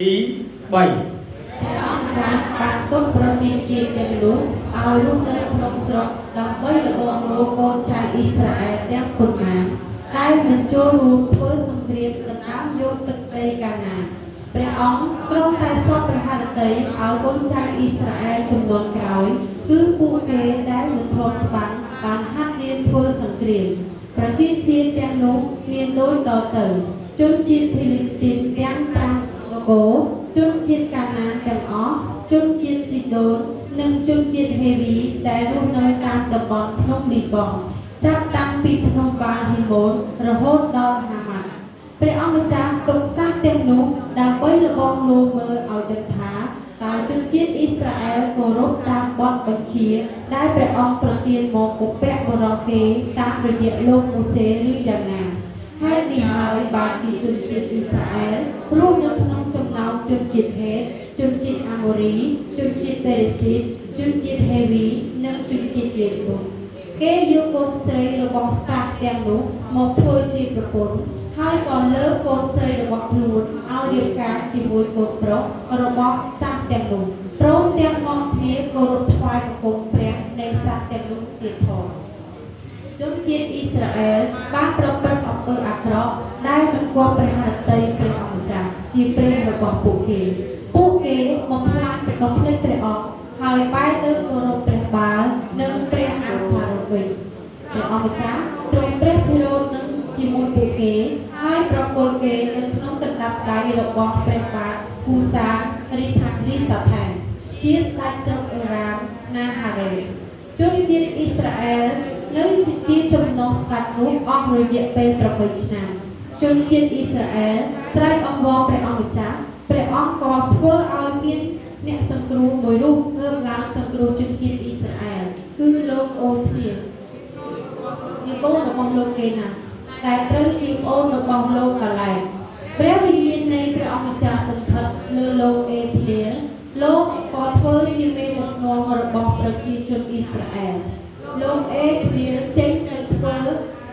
ទី3 ព្រះអង្គម្ចាស់បានទុកប្រជាជាតិទាំងនោះឲ្យរស់នៅក្នុងស្រុកដើម្បីល្បងលោកូនចៅអ៊ីស្រាអែលទាំងប៉ុន្មានដែលមិនចូលរួមធ្វើសង្គ្រាមដណ្ដើមយកទឹកដីកាណានព្រះអង្គទ្រង់តែសពព្រះハរតីឲ្យកូនចៅអ៊ីស្រាអែលចំនួនក្រោយ គឺពួកគេដែលមិនធ្លាប់ច្បាំងបានហាត់រៀនធ្វើសង្គ្រាមប្រជាជាតិទាំងនោះមានដូចតទៅជនជាតិភីលីស្ទីនទាំង5នគរជនជាតិកាណានទាំងអស់ជនជាតិស៊ីដូននិងជនជាតិហេវីដែលរស់នៅតាមតំបន់ភ្នំលីបង់ចាប់តាំងពីភ្នំបាលហ៊ីម៉ូនរហូតដល់ហាម៉ាត់ព្រះអង្គម្ចាស់ទុកសាសទាំងនោះដើម្បីល្បងលោមើលឲ្យដឹងថាតើជនជាតិអ៊ីស្រាអែលគោរពតាមបទបញ្ជាដែលព្រះអង្គប្រទានមកបុព្វបុរសគេតាមរយៈលោកម៉ូសេឬយ៉ាងណា ហេតុនេះហើយបានជាជនជាតិអ៊ីស្រាអែលរស់នៅក្នុងចំណោមជនជាតិហេតជនជាតិអាម៉ូរីជនជាតិពេរិស៊ីតជនជាតិហេវីនិងជនជាតិយេប៊ូសគេយកកូនស្រីរបស់សាសទាំងនោះមកធ្វើជាប្រពន្ធហើយក៏លើកកូនស្រីរបស់ខ្លួនឲ្យរៀបការជាមួយកូនប្រុសរបស់សាសទាំងនោះព្រមទាំងនាំគ្នាគោរពថ្វាយបង្គំព្រះនៃសាសទាំងនោះទៀតផង ជនជាតិអ៊ីស្រាអែលបានប្រព្រឹត្តអំពើអាក្រក់ដែលមិនគាំព្រះハរតីព្រះអង្គម្ចាស់ជាព្រះរបស់ពួកគេ ពួកគេបំផ្លាញបំភ្លេចព្រះអង្គហើយបែរទៅគោរពព្រះបាលនិងព្រះអាស្ថារវិញព្រះអង្គម្ចាស់ទ្រង់ព្រះភិរោធនឹងជាមួយពួកគេហើយប្រគល់គេនៅក្នុងកណ្ដាប់ដៃរបស់ព្រះបាទគូសារីថារីសាថែមជាស្ដេចស្រុកអេរ៉ាមណាហារ៉េជនជាតិអ៊ីស្រាអែលនៅជាចំណុះស្ដេចនោះអស់រយៈពេល8ឆ្នាំជនជាតិអ៊ីស្រាអែលស្រែកអង្វរព្រះអង្គម្ចាស់ព្រះអង្គក៏ធ្វើឲ្យមានអ្នកសង្គ្រោះមួយរូបងើបឡើងសង្គ្រោះជនជាតិអ៊ីស្រាអែលគឺលោកអូធ្នៀលជាកូនរបស់លោកគេណាដែលត្រូវជាប្អូនរបស់លោកកាឡែបព្រះវិញ្ញាណនៃព្រះអង្គម្ចាស់សន្ធិដ្ឋលើលោកអេធ្នៀលលោកក៏ធ្វើជាមេដឹកនាំរបស់ប្រជាជនអ៊ីស្រាអែលលោកអេធ្នៀលចេញទៅធ្វើ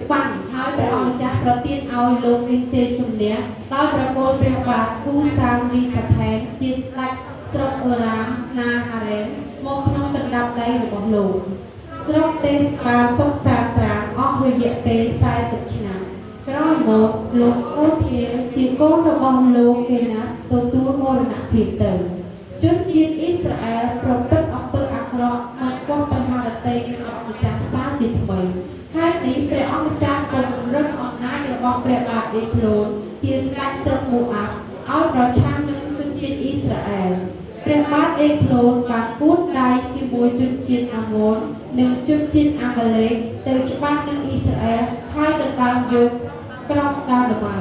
ច្បាំងហើយព្រះអង្គម្ចាស់ប្រទានឲ្យលោកមានជ័យជំនះដោយប្រគល់ព្រះបាទគូសានរីសាថែមជាស្ដេចស្រុកអឺរ៉ាមណាហារ៉េមមកក្នុងកណ្ដាប់ដៃរបស់លោក ស្រុកទេសបានសុខសាន្តត្រាណអស់រយៈពេល40ឆ្នាំក្រោយមកលោកអូធាជាកូនរបស់លោកកេណាសទទួលមរណភាពទៅជនជាតិអ៊ីស្រាអែលប្រព្រឹត្តអំពើអាក្រក់មិនគាំព្រះハរតីព្រះអង្គម្ចាស់សាជាថ្មីហេតុនេះព្រះអង្គម្ចាស់ពង្រឹងអំណាចរបស់ព្រះបាទអេក្លូនជាស្ដេចស្រុកម៉ូអាប់ឲ្យប្រឆាំងនឹងជនជាតិអ៊ីស្រាអែលព្រះបាទអេក្លូនបានពួនដៃជាមួយជនជាតិអាម៉ូននិងជនជាតិអាម៉ាឡេកទៅច្បាំងនឹងអ៊ីស្រាអែលហើយដណ្ដើមយកក្រុងដើមល្មើ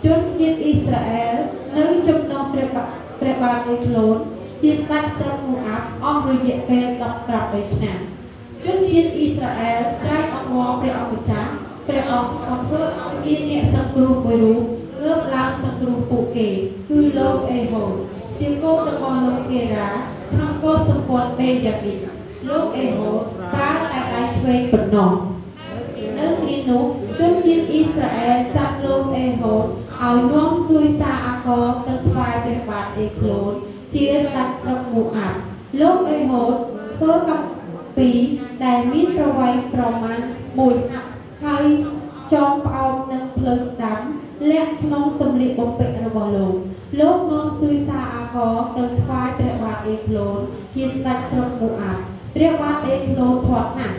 ជនជាតិអ៊ីស្រាអែលនៅចំណុះព្រះបាទព្រះបាទអេក្លូនជាស្ដេចស្រុកម៉ូអាប់អស់រយៈពេល18ឆ្នាំជនជាតិអ៊ីស្រាអែលស្រែកអង្វរព្រះអង្គម្ចាស់ព្រះអង្គក៏ធ្វើឲ្យមានអ្នកសង្គ្រោះមួយរូបងើបឡើងសង្គ្រោះពួកគេគឺលោកអេហូតជាកូនរបស់លោកកេរ៉ាក្នុងកុសសម្ព័ន្ធបេយ៉ាមីនលោកអេហូតប្រើតែដៃឆ្វេងប៉ុណ្ណោះនៅគ្រានោះជនជាតិអ៊ីស្រាអែលចាប់លោកអេហូតឲ្យនាំសួយសារអាករទៅថ្វាយព្រះបាទអេក្លូនជាស្ដេចស្រុកម៉ូអាប់លោកអេហូតធ្វើកំពីដែលមានប្រវែងប្រមាណ1ហັບហើយចងផ្អោបនឹងភ្លើស្ដាំលាក់ក្នុងសម្លៀកបំពាក់របស់លោកលោកនាំសួយសារអាករទៅថ្វាយព្រះបាទអេក្លូនជាស្ដេចស្រុកម៉ូអាប់ព្រះបាទអេក្លូនធាត់ណាស់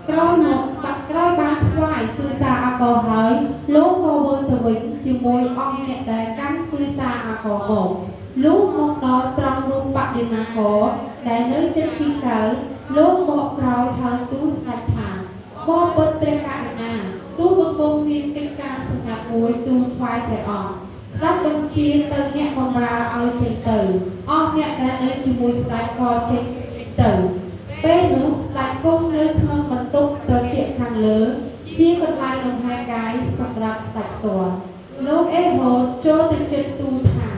ក្រោយមកបាក់ក្រោយបានថ្វាយសួយសារអាករហើយលោកក៏វិលទៅវិញជាមួយអង្គអ្នកដែលកាន់សួយសារអាករមកលោកមកដល់ត្រង់រូបបដិមាករដែលនៅជិតទីកាលលោកបកក្រោយហើយទូលស្ដេចថាបបិទ្ធព្រះករុណាទូលបង្គំមានកិច្ចការសម្ងាត់មួយទូលថ្វាយព្រះអង្គស្ដេចបញ្ជាទៅអ្នកបម្រើឲ្យចេញទៅអស់អ្នកដែលនៅជាមួយស្ដេចក៏ចេញទៅពេលនោះស្ដេចគង់នៅក្នុងបន្ទប់ត្រជាក់ខាងលើជាកន្លែងលំហែកាយសម្រាប់ស្ដេចផ្ទាល់លោកអេហូតចូលទៅជិតទូលថា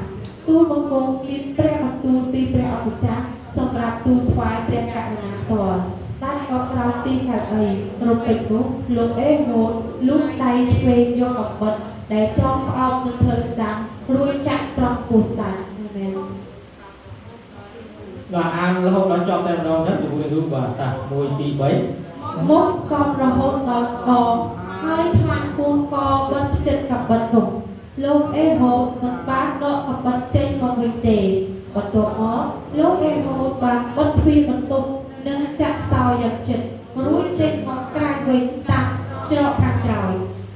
ទូលបង្គំមានព្រះបន្ទូលពីព្រះអង្គម្ចាស់សម្រាប់ទូលថ្វាយព្រះករុណាផ្ទាល់ស្ដេចក៏ក្រោកពីកៅអីរំពេចនោះលោកអេហូតលូកដៃឆ្វេងយកកាំបិតដែលចងផ្អោបនឹងភ្លៅស្ដាំរួចចាក់ត្រង់ពោះស្ដេច មែន បាទអានរហូតដល់ចប់តែម្ដងទៅលោកគ្រូបាទតា1 2 3 មុខកប់រហូតដល់កហើយខ្លាញ់ពួងកបិទចិត្តកបិតនោះលោកអេហូតមិនបានដកកបិតចេញមកវិញទេបន្ទាប់មកលោកអេហូតបានបិទទ្វារបន្ទប់និងចាក់សោយ៉ាងជិតរួចចេញមកក្រៅវិញតាមច្រកខាងក្រោយ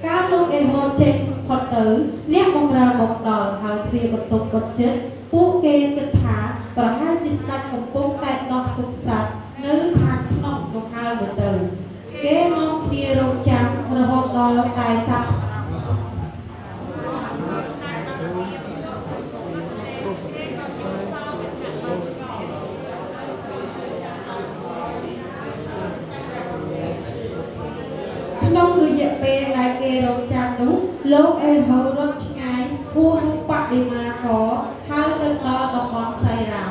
កាលលោកអេហូតចេញផុតទៅអ្នកបម្រើមកដល់ហើយទ្វារបន្ទប់បិទជិតពួកគេគិតថាប្រហែលជាស្ដេចកំពុងតែដោះទុកសត្វនៅខាងក្នុងនោះហើយមើលទៅគេនាំគ្នារងចាំរហូតដល់តែចាប់ក្នុងរយៈពេលដែលគេរងចាំនោះលោកអេហូរត់ឆ្ងាយហួសបដិមាកហើយទៅដល់តំបន់សៃរ៉ា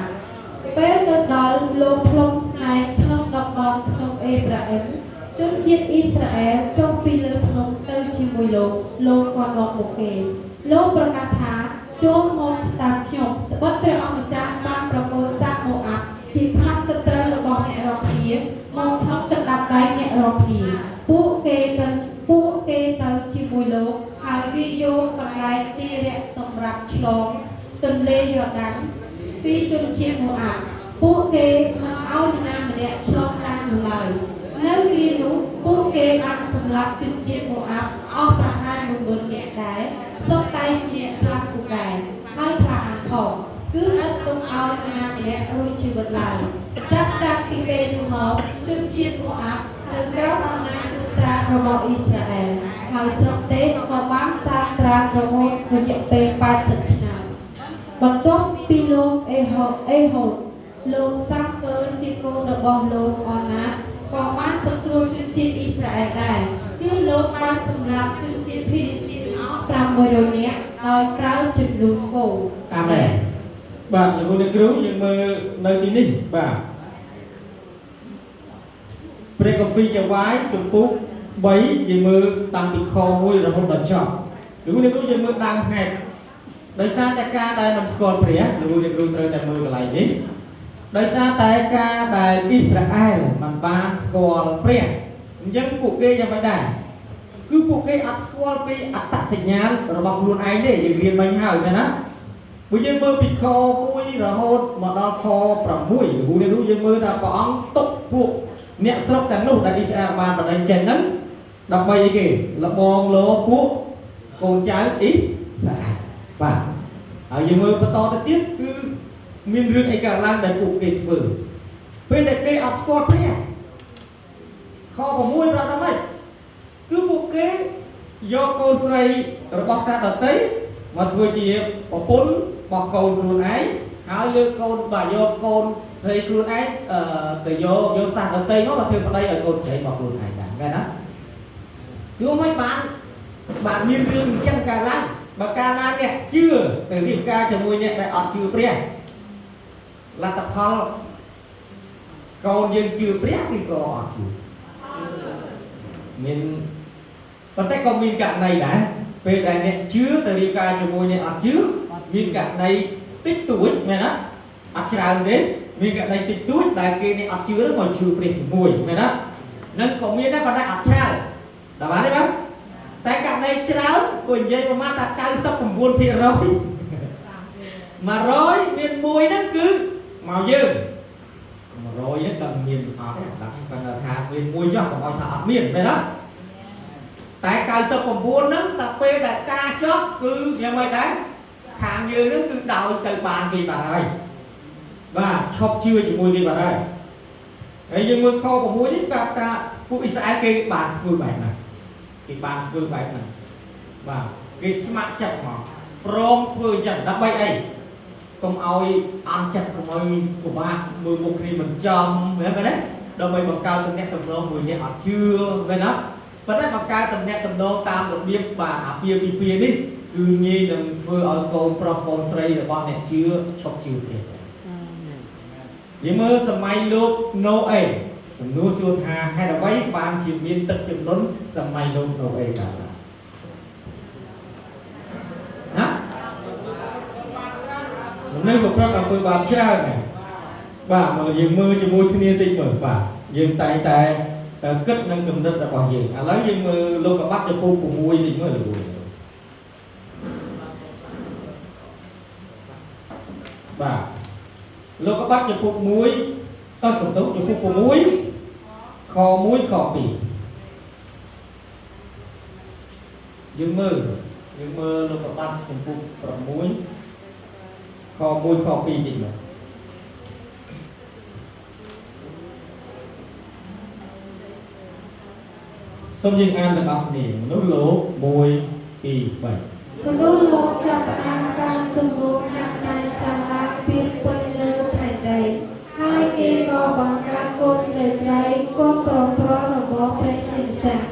ពេលទៅដល់លោកផ្លុំស្នែងក្នុងតំបន់ភ្នំអេប្រាអ៊ីមជនជាតិអ៊ីស្រាអែលចុះពីលើភ្នំទៅជាមួយលោកលោកក៏នាំពួកគេលោកប្រកាសថាចូលមកតាមខ្ញុំត្បិតព្រះអង្គម្ចាស់បានប្រគល់សាសម៉ូអាប់ជាខ្មាំងសត្រូវរបស់អ្នករាល់គ្នាមកក្នុងកណ្ដាប់ដៃអ្នករាល់គ្នាពួកគេទៅពួកគេទៅជាមួយលោកហើយវាយកកន្លែងទីរៈសម្រាប់ឆ្លងទន្លេយ៉ូដានពីជនជាតិម៉ូអាប់ពួកគេមិនឲ្យនរណាម្នាក់ឆ្លងតាមនោះឡើយនៅគ្រានោះពួកគេបានសម្លាប់ជនជាតិម៉ូអាប់អស់ប្រហែល10000នាក់ដែរសុទ្ធតែជាអ្នកខ្លាំងពូកែហើយក្លាហានផងគឺឥតទុំឲ្យនរណាម្នាក់រួចជីវិតឡើយចាប់តាំងពីពេលនោះមកជនជាតិម៉ូអាប់នៅក្រោមអំណាចត្រួតត្រារបស់អ៊ីស្រាអែលហើយស្រុកទេក៏បានសាបត្រារហូតរយៈពេល80ឆ្នាំបន្ទាប់ពីលោកអេហូអេហូតលោកសាំកើជាកូនរបស់លោកអណាតក៏បានសង្គ្រោះជនជាតិអ៊ីស្រាអែលដែរគឺលោកបានសម្លាប់ជនជាតិភីរីស៊ីអស់600នាក់ដោយប្រើចំនួនគោ អាមែនបាទលោកអ្នកគ្រូយើងមើលនៅទីនេះបាទព្រះគម្ពីរចវាយជំពូក3យើងមើលតាំងពីខ1រហូតដល់ចប់លោកអ្នកគ្រូយើងមើលដើមហេតុដោយសារតែការដែលមិនស្គាល់ព្រះលោកអ្នកគ្រូត្រូវតែមើលកន្លែងនេះដោយសារតែការដែលអ៊ីស្រាអែលមិនបានស្គាល់ព្រះអញ្ចឹងពួកគេយ៉ាងម៉េចដែរគឺពួកគេអត់ស្គាល់ពីអត្តសញ្ញាណរបស់ខ្លួនឯងទេយើងរៀនមិញហើយមែនណាព្រោះយើងមើលពីខ1រហូតមកដល់ខ6លោកអ្នកรู้យើងមើលថាព្រះអង្គទុកពួកអ្នកស្រុកទាំងនោះដែលអ៊ីស្រាអែលបានបណ្ដេញចេញហ្នឹងដើម្បីអីគេលបងលោពួកកូនចៅអ៊ីស្រាអែលបាទហើយយើងមើលបន្តទៅទៀតគឺមានរឿងអីកើតឡើងដែលពួកគេធ្វើពេលដែលគេអត់ស្គាល់ព្រះខ6ប្រាប់ថាម៉េចគឺពួកគេយកកូនស្រីរបស់សាសដទៃមកធ្វើជាប្រពន្ធរបស់កូនខ្លួនឯងហើយលើកកូនបាទយកកូនស្រីខ្លួនឯងទៅយកយកសាសដទៃមកធ្វើប្តីឲ្យកូនស្រីរបស់ខ្លួនឯងដែរមែនណាគឺមិនបានបាទមានរឿងអញ្ចឹងកើតឡើងបើកាលណាអ្នកជឿទៅរៀបការជាមួយអ្នកដែលអត់ជឿព្រះលទ្ធផលកូនយើងជឿព្រះឬក៏អត់ជឿមានប៉ុន្តែក៏មានករណីដែរពេលដែលអ្នកជឿទៅរៀបការជាមួយអ្នកអត់ជឿមានករណីតិចតួចមែនណាអត់ច្រើនទេមានករណីតិចតួចដែលគេអ្នកអត់ជឿទៅមកជឿព្រះជាមួយមែនណានឹងក៏មានដែរប៉ុន្តែអត់ច្រើនដល់បានទេបាទតែករណីច្រើនក៏និយាយប្រមាណថា99% 100មានមួយហ្នឹងគឺមកយើង100ហ្នឹងដល់មានអត់ទេដល់គាត់ថាមានមួយចុះកុំឲ្យថាអត់មានមែនទេតែ99ហ្នឹងតែពេលដែលការចប់គឺយ៉ាងម៉េចដែរខាងយើងហ្នឹងគឺដោយទៅបានគេបាត់ហើយបាទឈប់ជឿជាមួយគេបាត់ហើយហើយយើងមើលខ6នេះប្រាប់ថាពួកអ៊ីស្រាអែលគេបានធ្វើបែបហ្នឹងគេបានធ្វើបែបហ្នឹងបាទគេស្ម័គ្រចិត្តមកព្រមធ្វើអញ្ចឹងដើម្បីអីកុំឲ្យអន់ចិត្តកុំឲ្យពិបាកមើលមុខគ្នាមិនចំមែនទេដើម្បីបង្កើតទំនាក់ទំនងមួយអ្នកអត់ជឿមែនទេប៉ុន្តែបង្កើតទំនាក់ទំនងតាមរបៀបបាទអាពាហ៍ពិពាហ៍នេះគឺងាយនឹងធ្វើឲ្យកូនប្រុសកូនស្រីរបស់អ្នកជឿឈប់ជឿព្រះយើងមើលសម័យលោកណូអេសំណួរសួរថាហេតុអ្វីបានជាមានទឹកជំនន់សម័យលោកណូអេកើតឡើងណាម មនុស្សប្រព្រឹត្តអំពើបាបច្រើនណាស់បាទមើលយើងមើលជាមួយគ្នាតិចមើលបាទយើងតែងតែគិតនឹងគំនិតរបស់យើងឥឡូវយើងមើលលោកុប្បត្តិចំពោះ6តិចមើលលោកបាទលោកុប្បត្តិចំពោះ1តសន្ទុះចំពោះ6ខ1ខ2យើងមើលលោកុប្បត្តិចំពោះ6ខ1ខ2តិចមើលសូមយើងអានទាំងអស់គ្នាមនុស្សលោក1 2 3មនុស្សលោកចាប់ផ្ដើមការជំនុំកាន់តែច្រើនឡើងពាសពេញលើផែនដីហើយគេក៏បង្កើតកូនស្រីស្រីកូនប្រុសប្រុសរបស់ព្រះជាម្ចាស់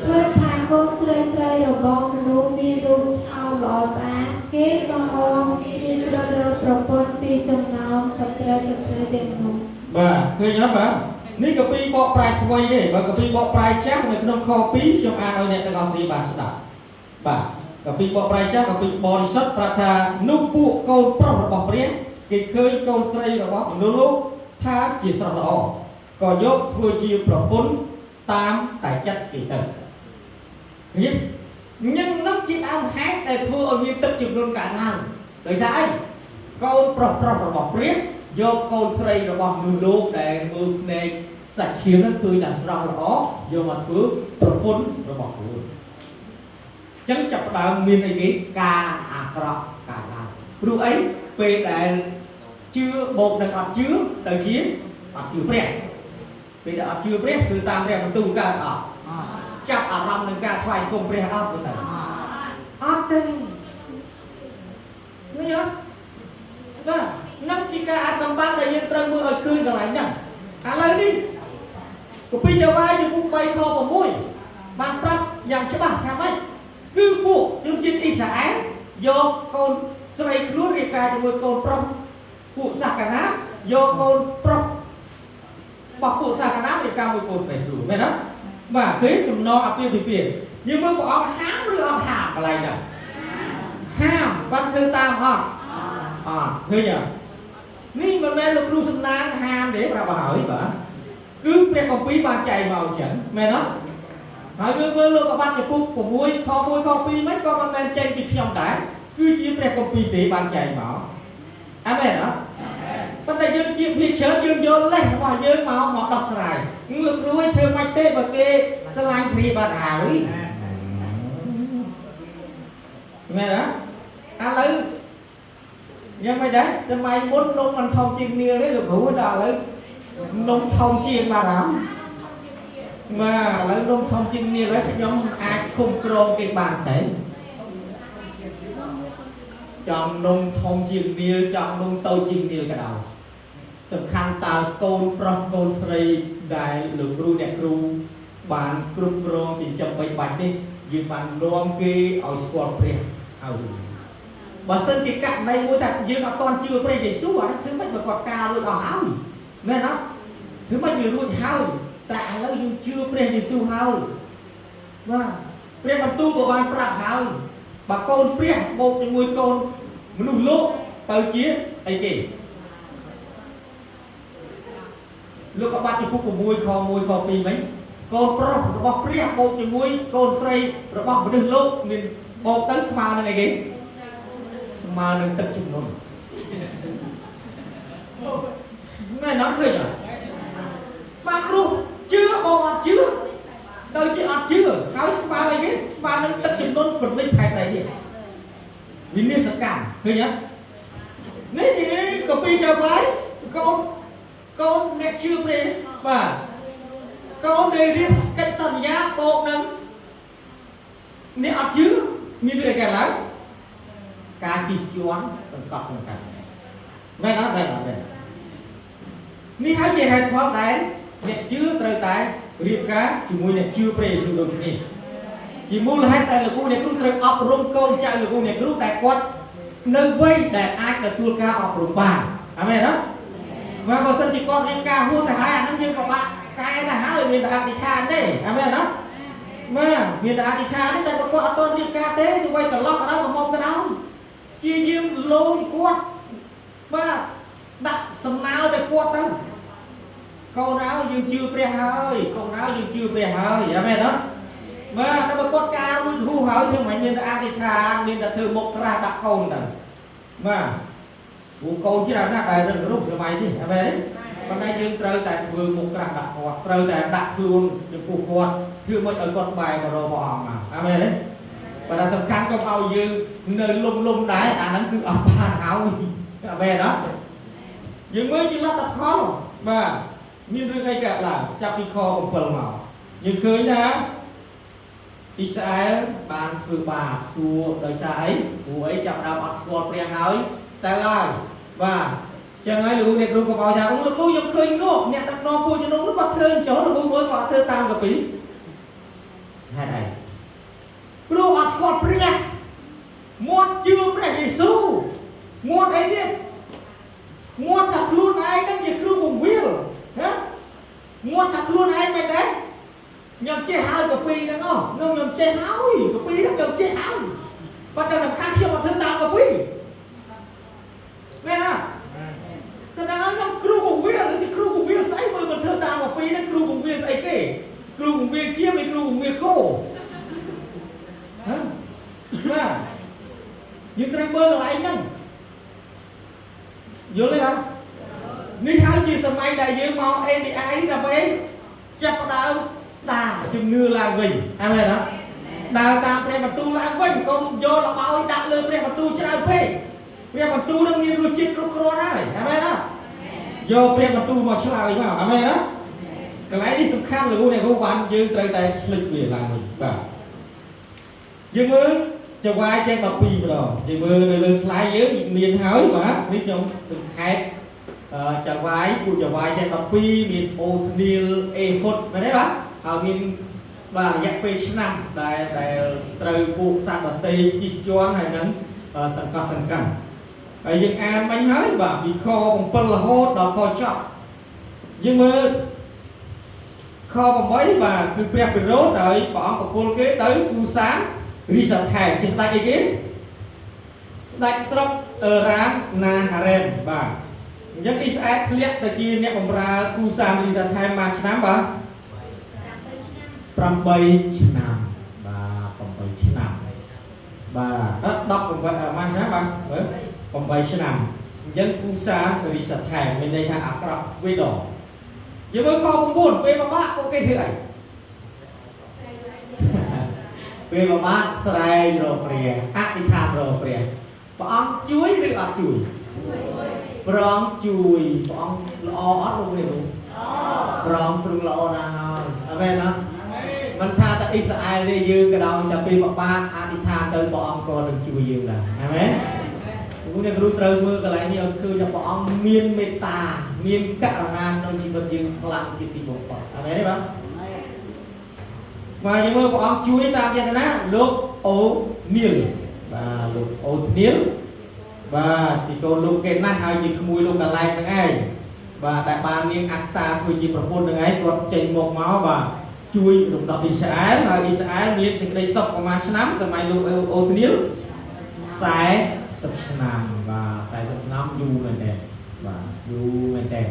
ឃើញថាកូនស្រីស្រីរបស់មនុស្សមានរូបឆោមល្អស្អាតគេក៏នាំគ្នាជ្រើសរើសប្រពន្ធពីចំណោមស្ត្រីស្ត្រីទាំងនោះបាទឃើញអត់បាទនេះកាពីបកប្រែថ្មីទេបើកាពីបកប្រែចាស់នៅក្នុងខ2ខ្ញុំអានឲ្យអ្នកទាំងអស់គ្នាបានស្ដាប់បាទកាពីបកប្រែចាស់កាពីបរិសុទ្ធប្រាប់ថានោះពួកកូនប្រុសរបស់ព្រះគេឃើញកូនស្រីរបស់មនុស្សលោកថាជាស្រស់ល្អក៏យកធ្វើជាប្រពន្ធតាមតែចិត្តគេទៅនេះនឹងនឹងជាដើមហេតុដែលធ្វើឲ្យមានទឹកជំនន់កើតឡើងដោយសារអីកូនប្រុសប្រុសរបស់ព្រះយកកូនស្រីរបស់មនុស្សលោកដែលមើលភ្នែកសាច់ឈាមហ្នឹងឃើញតែស្រស់ល្អយកមកធ្វើប្រពន្ធរបស់ខ្លួនអញ្ចឹងចាប់ផ្ដើមមានអីគេការអាក្រក់កើតឡើងព្រោះអីពេលដែលជឿបូកនឹងអត់ជឿទៅជាអត់ជឿព្រះពេលដែលអត់ជឿព្រះគឺតាមព្រះបន្ទូលកើតអត់ចាប់អារម្មណ៍នឹងការថ្វាយគុំព្រះអត់ទៅអត់ទេនេះអត់បាទនឹងជាការអាចកំបាំងដែលយើងត្រូវមើលឲ្យឃើញកន្លែងហ្នឹងឥឡូវនេះគម្ពីរចៅហ្វាយចំពោះ3ខ6បានប្រាប់យ៉ាងច្បាស់ថាម៉េចគឺពួកជនជាតិអ៊ីស្រាអែលយកកូនស្រីខ្លួនរៀបការជាមួយកូនប្រុសពួកសាសនាយកកូនប្រុសរបស់ពួកសាសនារៀបការមួយកូនស្រីខ្លួនមែនទេបាទគឺចំណងអាពាហ៍ពិពាហ៍យើងមើលព្រះអង្គហាមឬអត់ហាមកន្លែងហ្នឹងហាមបាត់ធ្វើតាមអត់អត់ឃើញទេនេះមិនមែនលោកគ្រូសំណាងហាមទេប្រាប់ឲ្យហើយបាទគឺព្រះគម្ពីរបានចែងមកអញ្ចឹងមែនទេហើយយើងមើលលោកុប្បត្តិចំពោះ6ខ1ខ2មិនក៏មិនមែនចែងពីខ្ញុំដែរគឺជាព្រះគម្ពីរទេបានចែងមកអាមែនអត់ប៉ុន្តែយើងជាភាគច្រើនយើងយកលេសរបស់យើងមកដោះស្រាយលោកគ្រូឲ្យធ្វើមិនទេបើគេស្រឡាញ់គ្នាបាត់ហើយមែនអត់ឥឡូវយ៉ាងម៉េចដែរសម័យមុននំមិនធំជាងនាលទេលោកគ្រូដល់ឥឡូវនំធំជាងបារម្ភបាទឥឡូវនំធំជាងនាលហើយខ្ញុំអាចឃុំក្រងគេបានទេចង់នំធំជាងនាលចង់នំតូចជាងនាលក៏ដោយសំខាន់តើកូនប្រុសកូនស្រីដែលលោកគ្រូអ្នកគ្រូបានគ្រប់គ្រងចិញ្ចឹមបីបាច់នេះយើងបាននាំគេឲ្យស្គាល់ព្រះហើយបើសិនជាករណីមួយថាយើងអត់ទាន់ជឿព្រះយេស៊ូវអានេះធ្វើម៉េចបើគាត់ការរួចអស់ហើយមែនអត់ធ្វើម៉េចវារួចហើយតែឥឡូវយើងជឿព្រះយេស៊ូវហើយបាទព្រះបន្ទូលក៏បានប្រាប់ហើយបើកូនព្រះបូកជាមួយកូនមនុស្សលោកទៅជាអីគេលោកុប្បត្តិចំពោះ6ខ1ខ2មិញកូនប្រុសរបស់ព្រះបូកជាមួយកូនស្រីរបស់មនុស្សលោកមានបូកទៅស្មើនឹងអីគេស្មើនឹងទឹកជំនន់មែនអត់ឃើញអត់បាទគ្រូជឿបូកអត់ជឿទៅជាអត់ជឿហើយស្មើអីគេស្មើនឹងទឹកជំនន់ពន្លិចផែនដីនេះវិនាសកម្មឃើញអត់នេះកាពីចៅហ្វាយកូនអ្នកជឿព្រះបាទកូនដែលរៀនកិច្ចសន្យាបូកនឹងអ្នកអត់ជឿមានរឿងអីកើតឡើងការជិះជាន់សង្កត់សង្កាត់មែនអត់មែនអត់មែននេះហើយជាហេតុផលដែលអ្នកជឿត្រូវតែរៀបការជាមួយអ្នកជឿព្រះយេស៊ូវដូចគ្នាជាមូលហេតុដែលលោកគ្រូអ្នកគ្រូត្រូវអប់រំកូនចៅលោកគ្រូអ្នកគ្រូដែលគាត់នៅវ័យដែលអាចទទួលការអប់រំបានអាមែនអត់បាទបើសិនជាគាត់រៀបការហួសទៅហើយអាហ្នឹងយើងក៏បាក់កែទៅហើយមានតែអធិដ្ឋានទេអាមែនអត់បាទមានតែអធិដ្ឋានទេតែបើគាត់អត់ទាន់រៀបការទេទោះបីត្រឡប់ក៏ដោយក៏មុំក៏ដោយជាយាមលោមគាត់ សំណើទៅគាត់ទៅកូនអើយើងជឿព្រះហើយកូនអើយើងជឿព្រះហើយអាមែនអត់បាទតែបើគាត់ការរួចហួសហើយធ្វើមិនមានតែអធិដ្ឋានមានតែធ្វើមុខក្រាស់ដាក់កូនទៅបាទព្រោះកូនច្រើនណាស់ដែលរឹងរូសសម័យនេះអាមែនទេប៉ុន្តែយើងត្រូវតែធ្វើមុខក្រាស់ដាក់គាត់ត្រូវតែដាក់ខ្លួនចំពោះគាត់ធ្វើមិនឲ្យគាត់បែរមករកព្រះអង្គមកអាមែនទេប៉ុន្តែសំខាន់កុំឲ្យយើងនៅលុំដែរអាហ្នឹងគឺអត់បានហើយអាមែនអត់យើងមើលជាលទ្ធផលបាទមានរឿងអីកើតឡើងចាប់ពីខ7មកយើងឃើញថាអ៊ីស្រាអែលបានធ្វើបាបសួរដោយសារអីព្រោះអីចាប់ដើមអត់ស្គាល់ព្រះហើយទៅហើយបាទចឹងហើយលោកអ្នកគ្រូក៏ឲ្យថាអូលោកគ្រូខ្ញុំឃើញនោះអ្នកដឹកនាំពួកជំនុំនោះគាត់ធ្វើអញ្ចឹងលោកគ្រូមើលគាត់ធ្វើតាមកពីហេតុអីព្រោះអត់ស្គាល់ព្រះមាត់ជឿព្រះយេស៊ូវមាត់អីទៀតមាត់ថាខ្លួនឯងហ្នឹងជាគ្រូពង្វាលណាមាត់ថាខ្លួនឯងមិនដែរខ្ញុំចេះហើយកពីហ្នឹងអូខ្ញុំចេះហើយកពីហ្នឹងខ្ញុំចេះហើយប៉ុន្តែសំខាន់ខ្ញុំអត់ធ្វើតាមកពីមែនទេស្ដាយខ្ញុំគ្រូពង្វាលជាគ្រូពង្វាលស្អីមើលមិនធ្វើតាមកពីហ្នឹងគ្រូពង្វាលស្អីគេគ្រូពង្វាលជាមិនគ្រូពង្វាលគោហ៎បាទយើងត្រូវមើលកន្លែងហ្នឹងយល់ទេបាទនេះហើយជាសម័យដែលយើងមក API ដើម្បីចាប់ផ្ដើមស្ដារជំនឿឡើងវិញអាមែនទេដើរតាមព្រះបន្ទូលឡើងវិញកុំយកលបោយដាក់លើព្រះបន្ទូលច្រើនពេកព្រះបន្ទូលនឹងមានរសជាតិគ្រប់គ្រាន់ហើយអាមែនទេយកព្រះបន្ទូលមកឆ្លើយមកអាមែនទេកន្លែងនេះសំខាន់លោកអ្នកគ្រូបានយើងត្រូវតែឆ្លិចវាឡើងវិញបាទយើងមើលចវាយទាំង12ម្ដងយើងមើលនៅលើ slide យើងមានហើយបាទនេះខ្ញុំសង្ខេបចវាយពួកចវាយទាំង12មានអូធ្នីលអេហ៊ុតមែនទេបាទហើយមានបាទរយៈពេលឆ្នាំដែលត្រូវពួកសត្វដទៃជិះជាន់ហើយនឹងសង្កត់សង្កិនហើយយើងអានមិញហើយបាទពីខ7រហូតដល់ខចប់យើងមើលខ8បាទគឺព្រះពិរោធហើយព្រះអង្គប្រគល់គេទៅគូសានរីសាថែគេស្ដេចអីគេស្ដេចស្រុកអឺរ៉ានណាហារ៉េនបាទអញ្ចឹងអ៊ីស្រាអែលធ្លាក់ទៅជាអ្នកបម្រើគូសានរីសាថែមួយឆ្នាំបាទ8ឆ្នាំបាទ8ឆ្នាំបាទដល់18មួយឆ្នាំបាទ8ឆ្នាំអញ្ចឹងគូសានរីសាថែមានន័យថាអាក្រក់ទ្វេដងយើងមើលខ9ពេលពិបាកពួកគេធ្វើអីពេលពិបាកស្រែករកព្រះអធិដ្ឋានរកព្រះព្រះអង្គជួយឬអត់ជួយព្រះអង្គជួយព្រះអង្គល្អអត់លោកនេះព្រះអង្គទ្រង់ល្អណាស់ហើយអាមែនណាមិនថាតែអ៊ីស្រាអែលទេយើងក៏ដោយតែពេលពិបាកអធិដ្ឋានទៅព្រះអង្គក៏នឹងជួយយើងដែរអាមែនលោកអ្នកគ្រូត្រូវមើលកន្លែងនេះឲ្យឃើញថាព្រះអង្គមានមេត្តាមានករុណាក្នុងជីវិតយើងខ្លាំងជាទីបំផុតអាមែនទេបាទបាទយើងមើលព្រះអង្គជួយតាមយន្តនាលោកអូនីលបាទលោកអូនីលបាទទីកូនលោកគេណាស់ហើយជាក្មួយលោកកាឡែកហ្នឹងឯងបាទដែលបាននាងអាក់សាធ្វើជាប្រពន្ធហ្នឹងឯងគាត់ចេញមកបាទជួយរំដោះអ៊ីស្រាអែលហើយអ៊ីស្រាអែលមានសេចក្តីសុខប្រហែលឆ្នាំសម័យលោកអូនីល40ឆ្នាំបាទ40ឆ្នាំយូរមែនទេបាទយូរមែនទេ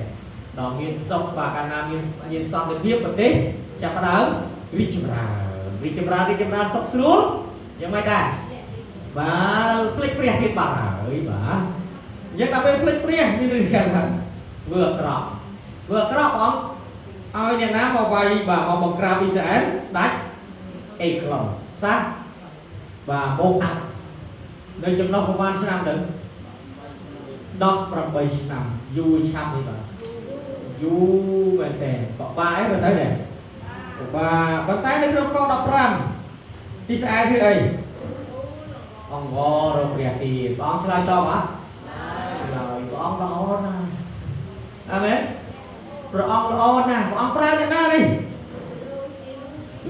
ដល់មានសុខបាទកាលណាមានសន្តិភាពប្រទេសចាប់ផ្ដើមរីកចម្រើនសុខស្រួលយ៉ាងម៉េចដែរបាទភ្លេចព្រះទៀតបាត់ហើយបាទអញ្ចឹងដល់ពេលភ្លេចព្រះមានរឿងកើតឡើងធ្វើអាក្រក់ព្រះអង្គឲ្យអ្នកណាមកវាយបាទមកបង្ក្រាបអ៊ីស្រាអែលស្ដេចអេក្លង់សាសបាទមកអាប់នៅចំណុះប្រហែលឆ្នាំទៅ18ឆ្នាំយូរឆាប់នេះបាទយូរមែនតើបបាអីមើលទៅនេះបាទប៉ុន្តែនៅក្នុងខ15អ៊ីស្រាអែលធ្វើអីអង្គវរកព្រះទៀតព្រះអង្គឆ្លើយតបអត់ឆ្លើយព្រះអង្គល្អណាស់អាមែនព្រះអង្គល្អណាស់ព្រះអង្គប្រើអ្នកណានេះ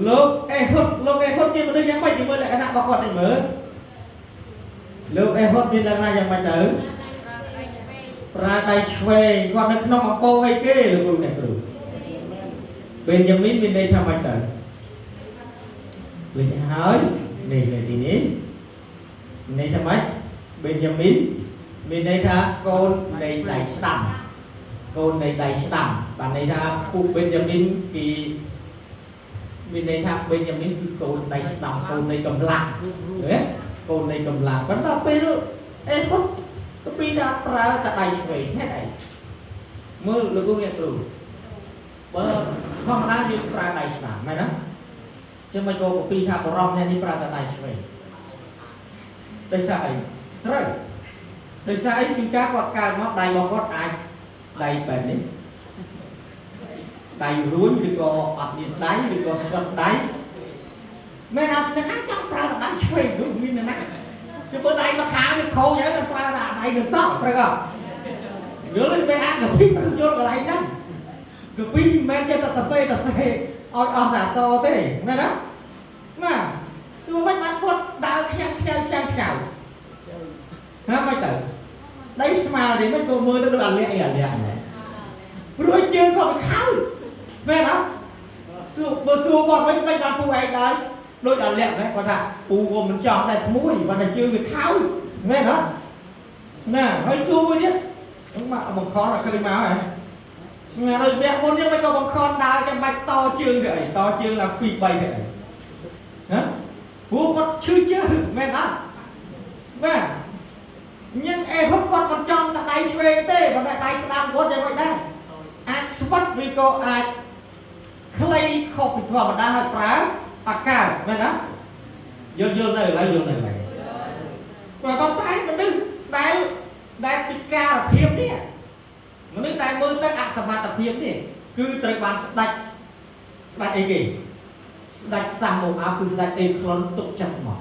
លោកអេហ៊ុតលោកអេហ៊ុតជាមនុស្សយ៉ាងម៉េចជាមួយលក្ខណៈរបស់គាត់នេះមើលលោកអេហ៊ុតមានលក្ខណៈយ៉ាងម៉េចទៅប្រើដៃឆ្វេងគាត់នៅក្នុងអំពើអីគេលោកគ្រូអ្នកគ្រូបេនយ៉ាមីនមានន័យថាម៉េចទៅលេចហើយនេះលេខទីនេះន័យថាម៉េចបេនយ៉ាមីនមានន័យថាកូននៃដៃស្ដាំ កូននៃដៃស្ដាំបានន័យថាពួកបេនយ៉ាមីនគេមានន័យថាបេនយ៉ាមីនគឺកូនដៃស្ដាំកូននៃកម្លាំងណាកូននៃកម្លាំងប៉ុន្តែពេលអេហ៊ុតទៅពីថាប្រើតែដៃឆ្វេងហេតុអីមើលលោកអ្នកគ្រូបើធម្មតាយើងប្រើដៃស្ដាំមែនណាចឹងមិនក៏ពីថាបរោះអ្នកនេះប្រើតែដៃឆ្វេងដោយសារអីត្រូវដោយសារអីជួនកាលគាត់កើតមកដៃរបស់គាត់អាចដៃបែបនេះដៃរួញឬក៏អត់មានដៃឬក៏ស្វិតដៃមែនអត់អ្នកណាចង់ប្រើតែដៃឆ្វេងនោះមានអ្នកណាជិះមើលដៃមកខាងវាខូចហើយតែប្រើតែដៃនៅសោះត្រូវអត់យល់ទេពេលអានកាពីត្រូវយល់កន្លែងហ្នឹងកាពីមិនមែនចេះតែតសេតសេឲ្យអស់តែអសទេមែនណាបាទសួរមិនបានគាត់ដើរខ្ញាំងខ្ញាំងខ្ញាំងខ្ញាំងហាមិនទៅដីស្មើទេមិនក៏មើលទៅដូចអាលាក់អីអាលាក់ហ្នឹងព្រោះជើងគាត់វាខៅមែនអត់សួរបើសួរគាត់វិញមិនបានពូឯងដែរដូចអាលាក់ហ្នឹងគាត់ថាពូក៏មិនចង់ដែរក្មួយគាត់តែជើងវាខៅមែនអត់ណាហើយសួរមួយទៀតមកបង្ខំឲ្យឃើញមកហើយណាដូចវគ្គមុនយើងមិនក៏បង្ខំដើរចាំបាច់តជើងទៅអីតជើងឡើង2 3ទៅអីណាព្រោះគាត់ឈឺជើងមែនអត់បាទញ៉ឹងអេហ៊ុតគាត់មិនចង់តែដៃឆ្វេងទេប៉ុន្តែដៃស្ដាំគាត់យ៉ាងម៉េចដែរអាចស្វិតឬក៏អាចខ្លីខុសពីធម្មតាហើយប្រើអត់កើតមែនទេយល់យល់នៅឡើយយល់នៅឡើយប៉ុន្តែមនុស្សដែលពិការភាពនេះមនុស្សដែលមើលទៅអសមត្ថភាពនេះគឺត្រូវបានស្ដាច់ស្ដាច់អីគេស្ដាច់សាសមកអោគឺស្ដាច់អេក្លុនទុកចិត្តមក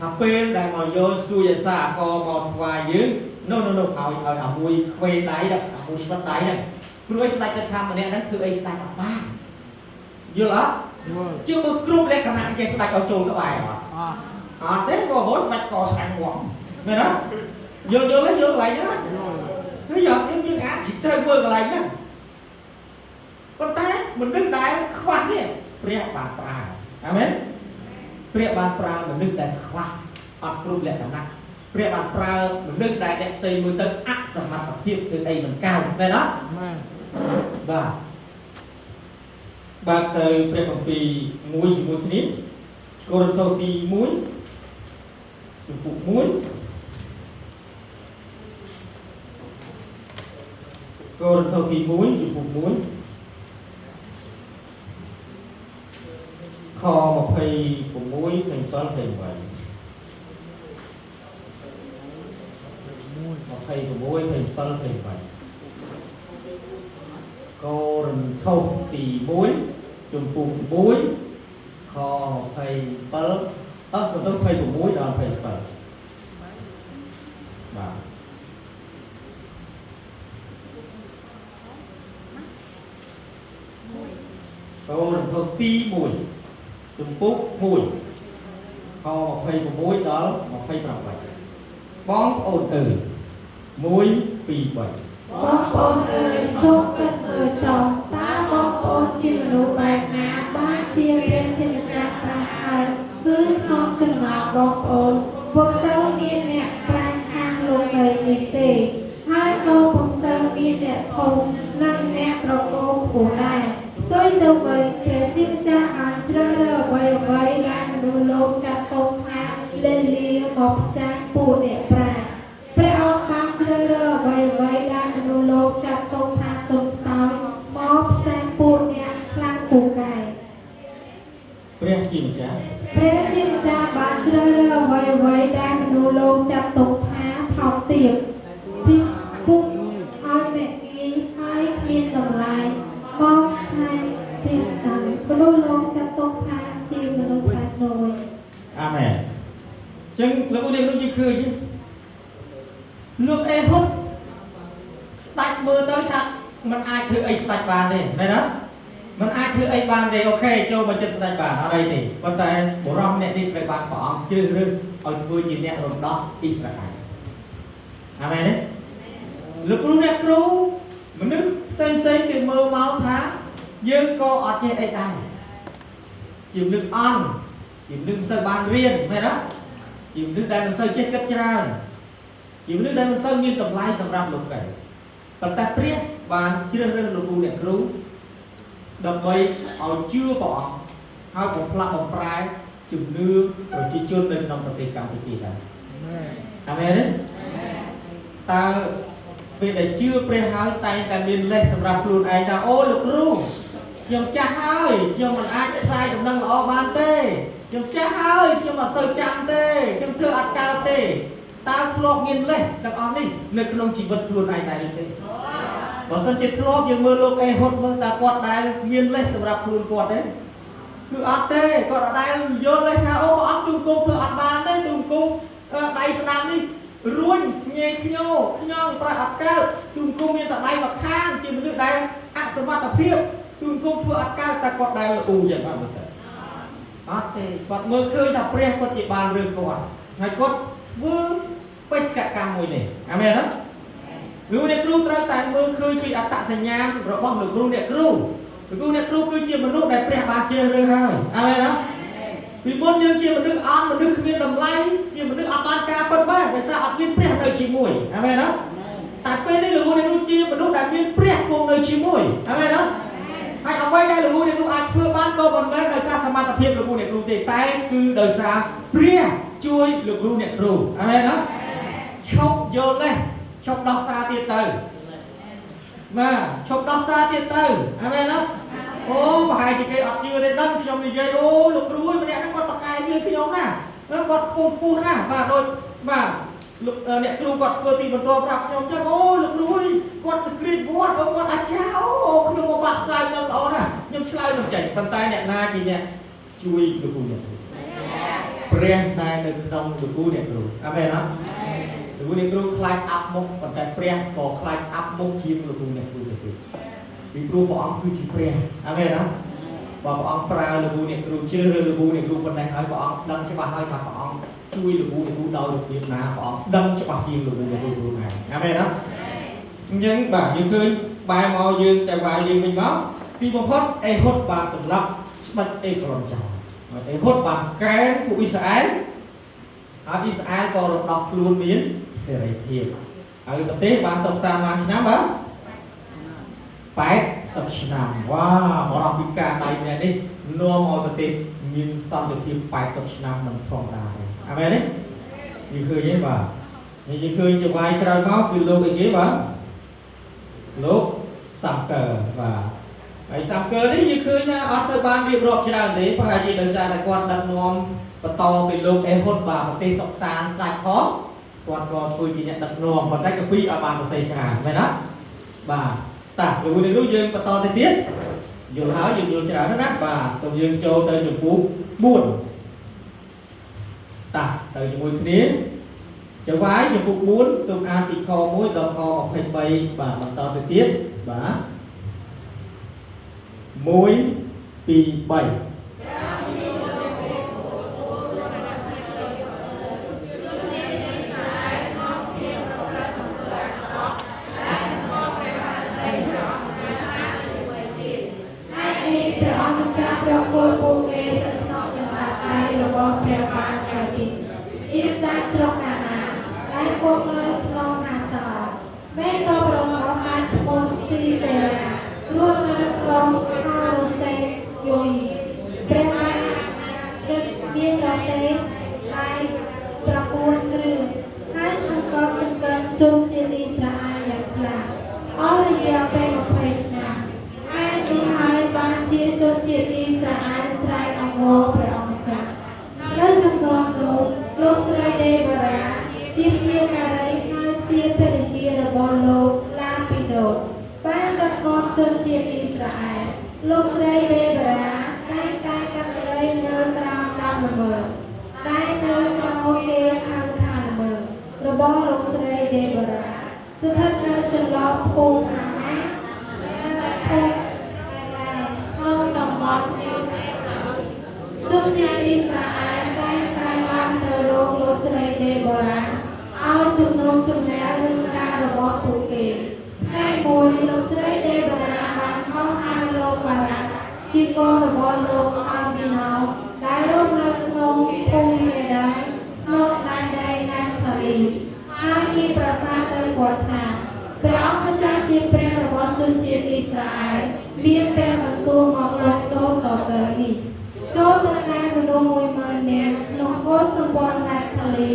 ថាពេលដែលមកយកសួយអាសាកមកថ្វាយយើងនោះនោះនោះឲ្យឲ្យអាមួយខ្វេដៃអាមួយស្វិតដៃហ្នឹងព្រោះឲ្យស្ដាច់ទៅថាម្នាក់ហ្នឹងធ្វើអីស្ដាច់អត់បានយល់អត់ជាមើលគ្រប់លក្ខណៈគេស្ដាច់ឲ្យចូលក្បែរអត់អត់ទេបើហូតបាច់កស្ដាច់ងាប់មែនទេយល់យល់យល់កន្លែងហ្នឹងហើយយើងយើងអាចត្រូវមើលកន្លែងហ្នឹងប៉ុន្តែមនុស្សដែលខ្វះនេះព្រះបានប្រើអាមែនព្រះបានប្រើមនុស្សដែលខ្វះអត់គ្រប់លក្ខណៈព្រះបានប្រើមនុស្សដែលអ្នកផ្សេងមើលទៅអសមត្ថភាពធ្វើអីមិនកើតមែនអត់មែនបាទបាទទៅព្រះគម្ពីរមួយជាមួយគ្នាកូរិនថូសទី1ជំពូក1កូរិនថូសទី1ជំពូក1ខ26 27 28 26 27 28កូរិនថូសទី1ជំពូក1ខ27អត់ទៅ26ដល់27បាទកូរិនថូសទី1ជំពូក1ខ26ដល់28បងប្អូនអើយ1 2 3បងប្អូនអើយសូមគិតមើលចុះតើបងប្អូនជាមនុស្សបែបណាបានជាព្រះជាម្ចាស់ត្រាស់ហើយគឺក្នុងចំណោមបងប្អូនពុំសូវមានអ្នកប្រាជ្ញខាងលោកីនេះទេហើយក៏ពុំសូវមានអ្នកធំនិងអ្នកត្រកូលខ្ពស់ដែរផ្ទុយទៅវិញព្រះជាម្ចាស់បានជ្រើសរើសអ្វីៗដែលមនុស្សលោកចាត់ទុកថាលេលាមកផ្ចាញ់ពួកអ្នកប្រាជ្ញព្រះអង្គបានជ្រើសរើសអ្វីៗដែលមនុស្សលោកចាត់ទុកថាទន់ខ្សោយមកផ្ចាញ់ពួកអ្នកខ្លាំងពូកែព្រះជាម្ចាស់ព្រះជាម្ចាស់បានជ្រើសរើសអ្វីៗដែលមនុស្សលោកចាត់ទុកថាថោកទាបទីពុកឲ្យមេងាយហើយគ្មានតម្លៃមកឆែកទីតាមមនុស្សលោកចាត់ទុកថាជាមនុស្សខ្លាចណយអាមែនចឹងលោកនេះលោកជាឃើញលោកអេហ៊ុតស្ដាច់មើលទៅថាมันអាចធ្វើអីស្ដាច់បានទេមែនទេมันអាចធ្វើអីបានទេអូខេចូលមកចិត្តស្ដាច់បានអត់អីទេប៉ុន្តែបុរសម្នាក់នេះត្រូវបានព្រះអង្គជ្រើសរើសឲ្យធ្វើជាអ្នករំដោះអ៊ីស្រាអែលអាមែនទេលោកគ្រូអ្នកគ្រូមនុស្សផ្សេងផ្សេងគេមើលមកថាយើងក៏អត់ចេះអីដែរជាមនុស្សអន់ជាមនុស្សមិនសូវបានរៀនមែនទេជាមនុស្សដែលមិនសូវចេះគិតច្រើនជាមនុស្សដែលមិនសូវមានតម្លៃសម្រាប់លោកី ប៉ុន្តែព្រះបានជ្រើសរើសលោកគ្រូអ្នកគ្រូដើម្បីឲ្យជឿព្រះអង្គហើយបំផ្លាស់បំប្រែជំនឿប្រជាជននៅក្នុងប្រទេសកម្ពុជាដែរអាមែនទេតើពេលដែលជឿព្រះហើយតែងតែមានលេសសម្រាប់ខ្លួនឯងថាអូលោកគ្រូខ្ញុំចាស់ហើយខ្ញុំមិនអាចផ្សាយដំណឹងល្អបានទេខ្ញុំចាស់ហើយខ្ញុំអត់សូវចាំទេខ្ញុំធ្វើអត់កើតទេតើធ្លាប់មានលេសទាំងអស់នេះនៅក្នុងជីវិតខ្លួនឯងដែរទេបើសិនជាធ្លាប់យើងមើលលោកអេហ៊ុតមើលតើគាត់ដែលមានលេសសម្រាប់ខ្លួនគាត់ទេគឺអត់ទេគាត់អត់ដែលយល់លេសថាអូព្រះអង្គទូលគុំធ្វើអត់បានទេទូលគុំដៃស្ដាំនេះរួញញែខ្ញោខ្ញងប្រាក់អត់កើតទូលគុំមានតែដៃមកខាងជាមនុស្សដែលអសមត្ថភាពទូលគុំធ្វើអត់កើតតែគាត់ដែលអ៊ូចឹងបាទមើលទៅអត់ទេគាត់មើលឃើញថាព្រះគាត់ជាបានរឿងគាត់ហើយគាត់ធ្វើបេសកកម្មមួយនេះអាមែនទេលោកអ្នកគ្រូត្រូវតែមើលឃើញពីអត្តសញ្ញាណរបស់លោកគ្រូអ្នកគ្រូលោកគ្រូអ្នកគ្រូគឺជាមនុស្សដែលព្រះបានជ្រើសរើសហើយអាមែនទេពីមុនយើងជាមនុស្សអន់មនុស្សគ្មានតម្លៃជាមនុស្សអត់បានការពិតមែនដោយសារអត់មានព្រះនៅជាមួយអាមែនទេតែពេលនេះលោកគ្រូអ្នកគ្រូជាមនុស្សដែលមានព្រះគង់នៅជាមួយអាមែនទេហើយអ្វីដែលលោកគ្រូអ្នកគ្រូអាចធ្វើបានក៏មិនមែនដោយសារសមត្ថភាពលោកគ្រូអ្នកគ្រូទេតែគឺដោយសារព្រះជួយលោកគ្រូអ្នកគ្រូអាមែនទេឈប់យល់លេសឈប់ដោះសារទៀតទៅបាទឈប់ដោះសារទៀតទៅអាមែនទេអូប្រហែលជាគេអត់ជឿទេដឹងខ្ញុំនិយាយអូលោកគ្រូម្នាក់ហ្នឹងគាត់ប្រកែកយើងខ្ញុំណាគាត់ខ្ពង់ខ្ពស់ណាស់បាទដូចបាទលោកអ្នកគ្រូគាត់ធ្វើទីបន្ទាល់ប្រាប់ខ្ញុំចឹងអូលោកគ្រូគាត់សក្រិតវត្តអូគាត់អាចារ្យអូខ្ញុំមកបាក់ផ្សាយនៅល្អណាស់ខ្ញុំឆ្លើយមិនចេញប៉ុន្តែអ្នកណាជាអ្នកជួយលោកគ្រូអ្នកគ្រូព្រះដែលនៅក្នុងលោកគ្រូអ្នកគ្រូអាមែនអត់លោកគ្រូអ្នកគ្រូខ្លាចអាប់មុខប៉ុន្តែព្រះក៏ខ្លាចអាប់មុខជាងលោកគ្រូអ្នកគ្រូទៅទៀតពីព្រោះព្រះអង្គគឺជាព្រះអាមែនអត់បើព្រះអង្គប្រើលោកគ្រូអ្នកគ្រូជ្រើសរើសលោកគ្រូអ្នកគ្រូប៉ុណ្ណេះហើយព្រះអង្គដឹងច្បាស់ហើយថាព្រះអង្គជួយលោកគ្រូអ្នកគ្រូដោយរបៀបណាព្រះអង្គដឹងច្បាស់ជាងលោកគ្រូអ្នកគ្រូខ្លួនឯងអាមែនអត់អញ្ចឹងបាទយើងឃើញបែរមកយើងចៅវាយយើងវិញមកទីបំផុតអេហ៊ុតបានសម្លាប់ស្ដេចអេក្រុនចោលហើយអេហ៊ុតបានកែនពួកអ៊ីស្រាអែលហើយអ៊ីស្រាអែលក៏រំដោះខ្លួនមានសេរីភាពហើយប្រទេសបានសុខសាន្តបានឆ្នាំបាទ80ឆ្នាំវ៉ាបរិបទពិការដៃម្នាក់នេះនាំឲ្យប្រទេសមានសន្តិភាព80ឆ្នាំមិនធម្មតាទេអាមែនទេយើងឃើញទេបាទនេះយើងឃើញចៅវាយក្រោយមកគឺលោកអីគេបាទលោកសាំកើបាទហើយសាំកើនេះយើងឃើញថាអត់សូវបានរៀបរាប់ច្រើនទេប្រហែលជាដោយសារតែគាត់ដឹកនាំបន្តពីលោកអេហ៊ុតបាទប្រទេសសុខសាន្តស្រាច់ផងគាត់ក៏ធ្វើជាអ្នកដឹកនាំប៉ុន្តែកាពីអត់បានសរសេរច្រើនមែនទេបាទតាលោកនេះនោះយើងបន្តទៅទៀតយល់ហើយយើងយល់ច្រើនណាស់បាទសូមយើងចូលទៅចំពោះ4តាទៅជាមួយគ្នាចៅវាយចំពោះ4សូមអានពីខ1ដល់ខ23បាទបន្តទៅទៀតបាទ1 2 3ប្រគល់ពួកគេទៅក្នុងកណ្ដាលដៃរបស់ព្រះបាទយ៉ាវីនជាស្ដេចស្រុកកាណាដែលគង់នៅក្នុងហាសរមេក៏ប្រមោះស្ដេចឈ្មោះស៊ីសេរ៉ារស់នៅក្នុងហារ៉ូសេយយព្រះបាទទឹកមានរទេះដៃ9គ្រឿងហើយសង្កត់សង្កិនជនជាតិអ៊ីស្រាអែលយ៉ាងខ្លាំងអស់រយៈពេល20ឆ្នាំឯនេះហើយបានជាជនជាតិអ៊ីស្រាអែលស្រែកអង្វរព្រះអង្គចាស់នៅជំនាន់នោះលោកស្រីដេបរ៉ាជាជាការីហើយជាភរិយារបស់លោកឡាពីដូតបានដឹកនាំជនជាតិអ៊ីស្រាអែលលោកស្រីដេបរ៉ាតែងតែកាត់ក្តីនៅក្រោមដើមល្មើតែនៅក្រោមគេហៅថាល្មើរបស់លោកស្រីដេបរ៉ាស្ថិតនៅចន្លោះភូមិអាម៉ានិងភូមិក្នុងតំបន់អេជនជាតិអ៊ីស្រាអែលតែងតែបានទៅរកលោកស្រីដេបរ៉ាឲ្យជំនុំជម្រះរឿងរ៉ាវរបស់ពួកគេថ្ងៃមួយលោកស្រីដេបរ៉ាបានកោះហៅលោកបារ៉ាជាកូនរបស់លោកអាប៊ីណោដែលរស់នៅក្នុងភូមិមេដាក្នុងដែនដីណាហ្សាលីហើយមានប្រសាសន៍ទៅគាត់ថាព្រះអង្គម្ចាស់ ជាព្រះរបស់ជនជាតិអ៊ីស្រាអែលមានព្រះបន្ទូលមកលោកដូចតទៅនេះចូលទៅឯមនុស្ស10000នាក់ក្នុងកុលសម្ព័ន្ធណាថាលី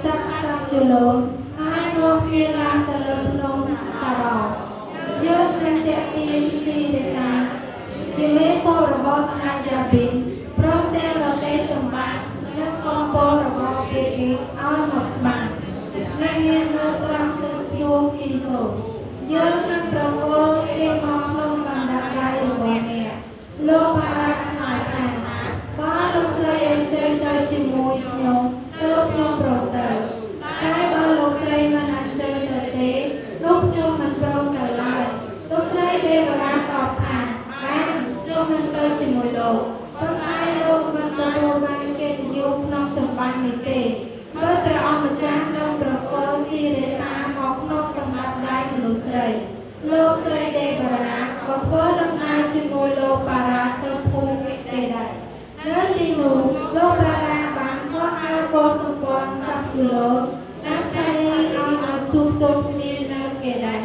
សាក់សាប់យូឡូនហើយនាំគ្នាឡើងទៅលើភ្នំតាបោយើងនឹងតាក់ទាញស៊ីសេសាជាមេតបរបស់ស្ដេចយ៉ាប៊ីនព្រមទាំងរទេសម្បានិងកងពលរបស់គេគេឲ្យមកច្បាំងអ្នកអ្នកនៅត្រង់ទឹកជ្រោះគីសូយើងនឹងប្រគល់គេមកក្នុងកណ្ដាប់ដៃរបស់អ្នកលោកបារ៉ាឆ្លើយថាបើលោកស្រីអញ្ជើញទៅជាមួយខ្ញុំទើបខ្ញុំព្រមទៅតែបើលោកស្រីមិនអញ្ជើញទៅទេនោះខ្ញុំមិនព្រមទៅឡើយលោកស្រីដេវរ៉ាតបថាបានខ្ញុំនឹងទៅជាមួយលោកប៉ុន្តែលោកមិនទទួលបានកិត្តិយសក្នុងចម្បាំងនេះទេដោយព្រះអង្គម្ចាស់នឹងប្រគល់ស៊ីរេសាមកក្នុងកណ្ដាប់ដៃមនុស្សស្រីលោកស្រីដេវរ៉ាក៏ធ្វើដំណើរជាមួយលោកបារ៉ាទៅភូមិគេដែរនៅទីនោះលោកបារ៉ាបានហោះហើរកោសម្ព័ន្ធសាប់គីឡូណាប់តាលីឲ្យមកជួបជុំគ្នានៅគេដែរ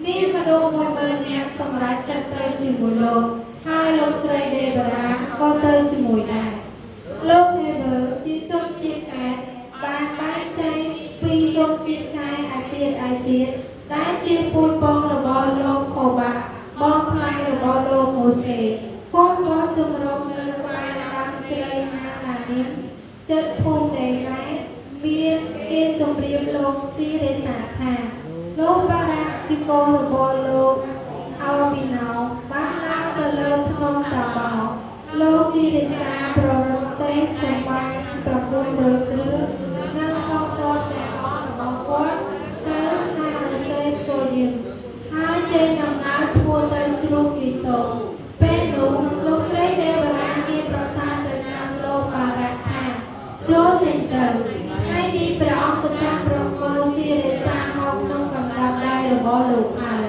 មានមនុស្ស10000នាក់សម្រាប់ចិត្តទៅជាមួយលោកហើយលោកស្រីដេវរ៉ាក៏ទៅជាមួយដែរលោកហេវើជាជនជាតិកែបានបែងចែកពីជនជាតិកែឯទៀតឯទៀតដែលជាពូជពងរបស់លោកខូបាបងថ្លៃរបស់លោកម៉ូសេកូនបោះជំរំនៅក្បែរដើមជ្រៃហាឡានីមចិត្តភូមិដេកែមានគេជម្រាបលោកស៊ីរេសាថាលោកបារ៉ាជាកូនរបស់លោកអោពីណោបានឡើងទៅលើភ្នំតាបោលោកស៊ីរេសាប្ររំទេចម្បាំង900គ្រឿងនិងកងទ័ពទាំងអស់របស់គាត់ទៅហារសេតូយឹមហើយចេញដំណើរឆ្ពោះទៅជ្រោះគីសូពេលនោះលោកស្រីដេវរ៉ាមានប្រសាសន៍ទៅកាន់លោកបារ៉ាថាចូលចេញទៅថ្ងៃនេះព្រះអង្គម្ចាស់ប្រគល់ស៊ីរេសាមកក្នុងកណ្ដាប់ដៃរបស់លោកហើយ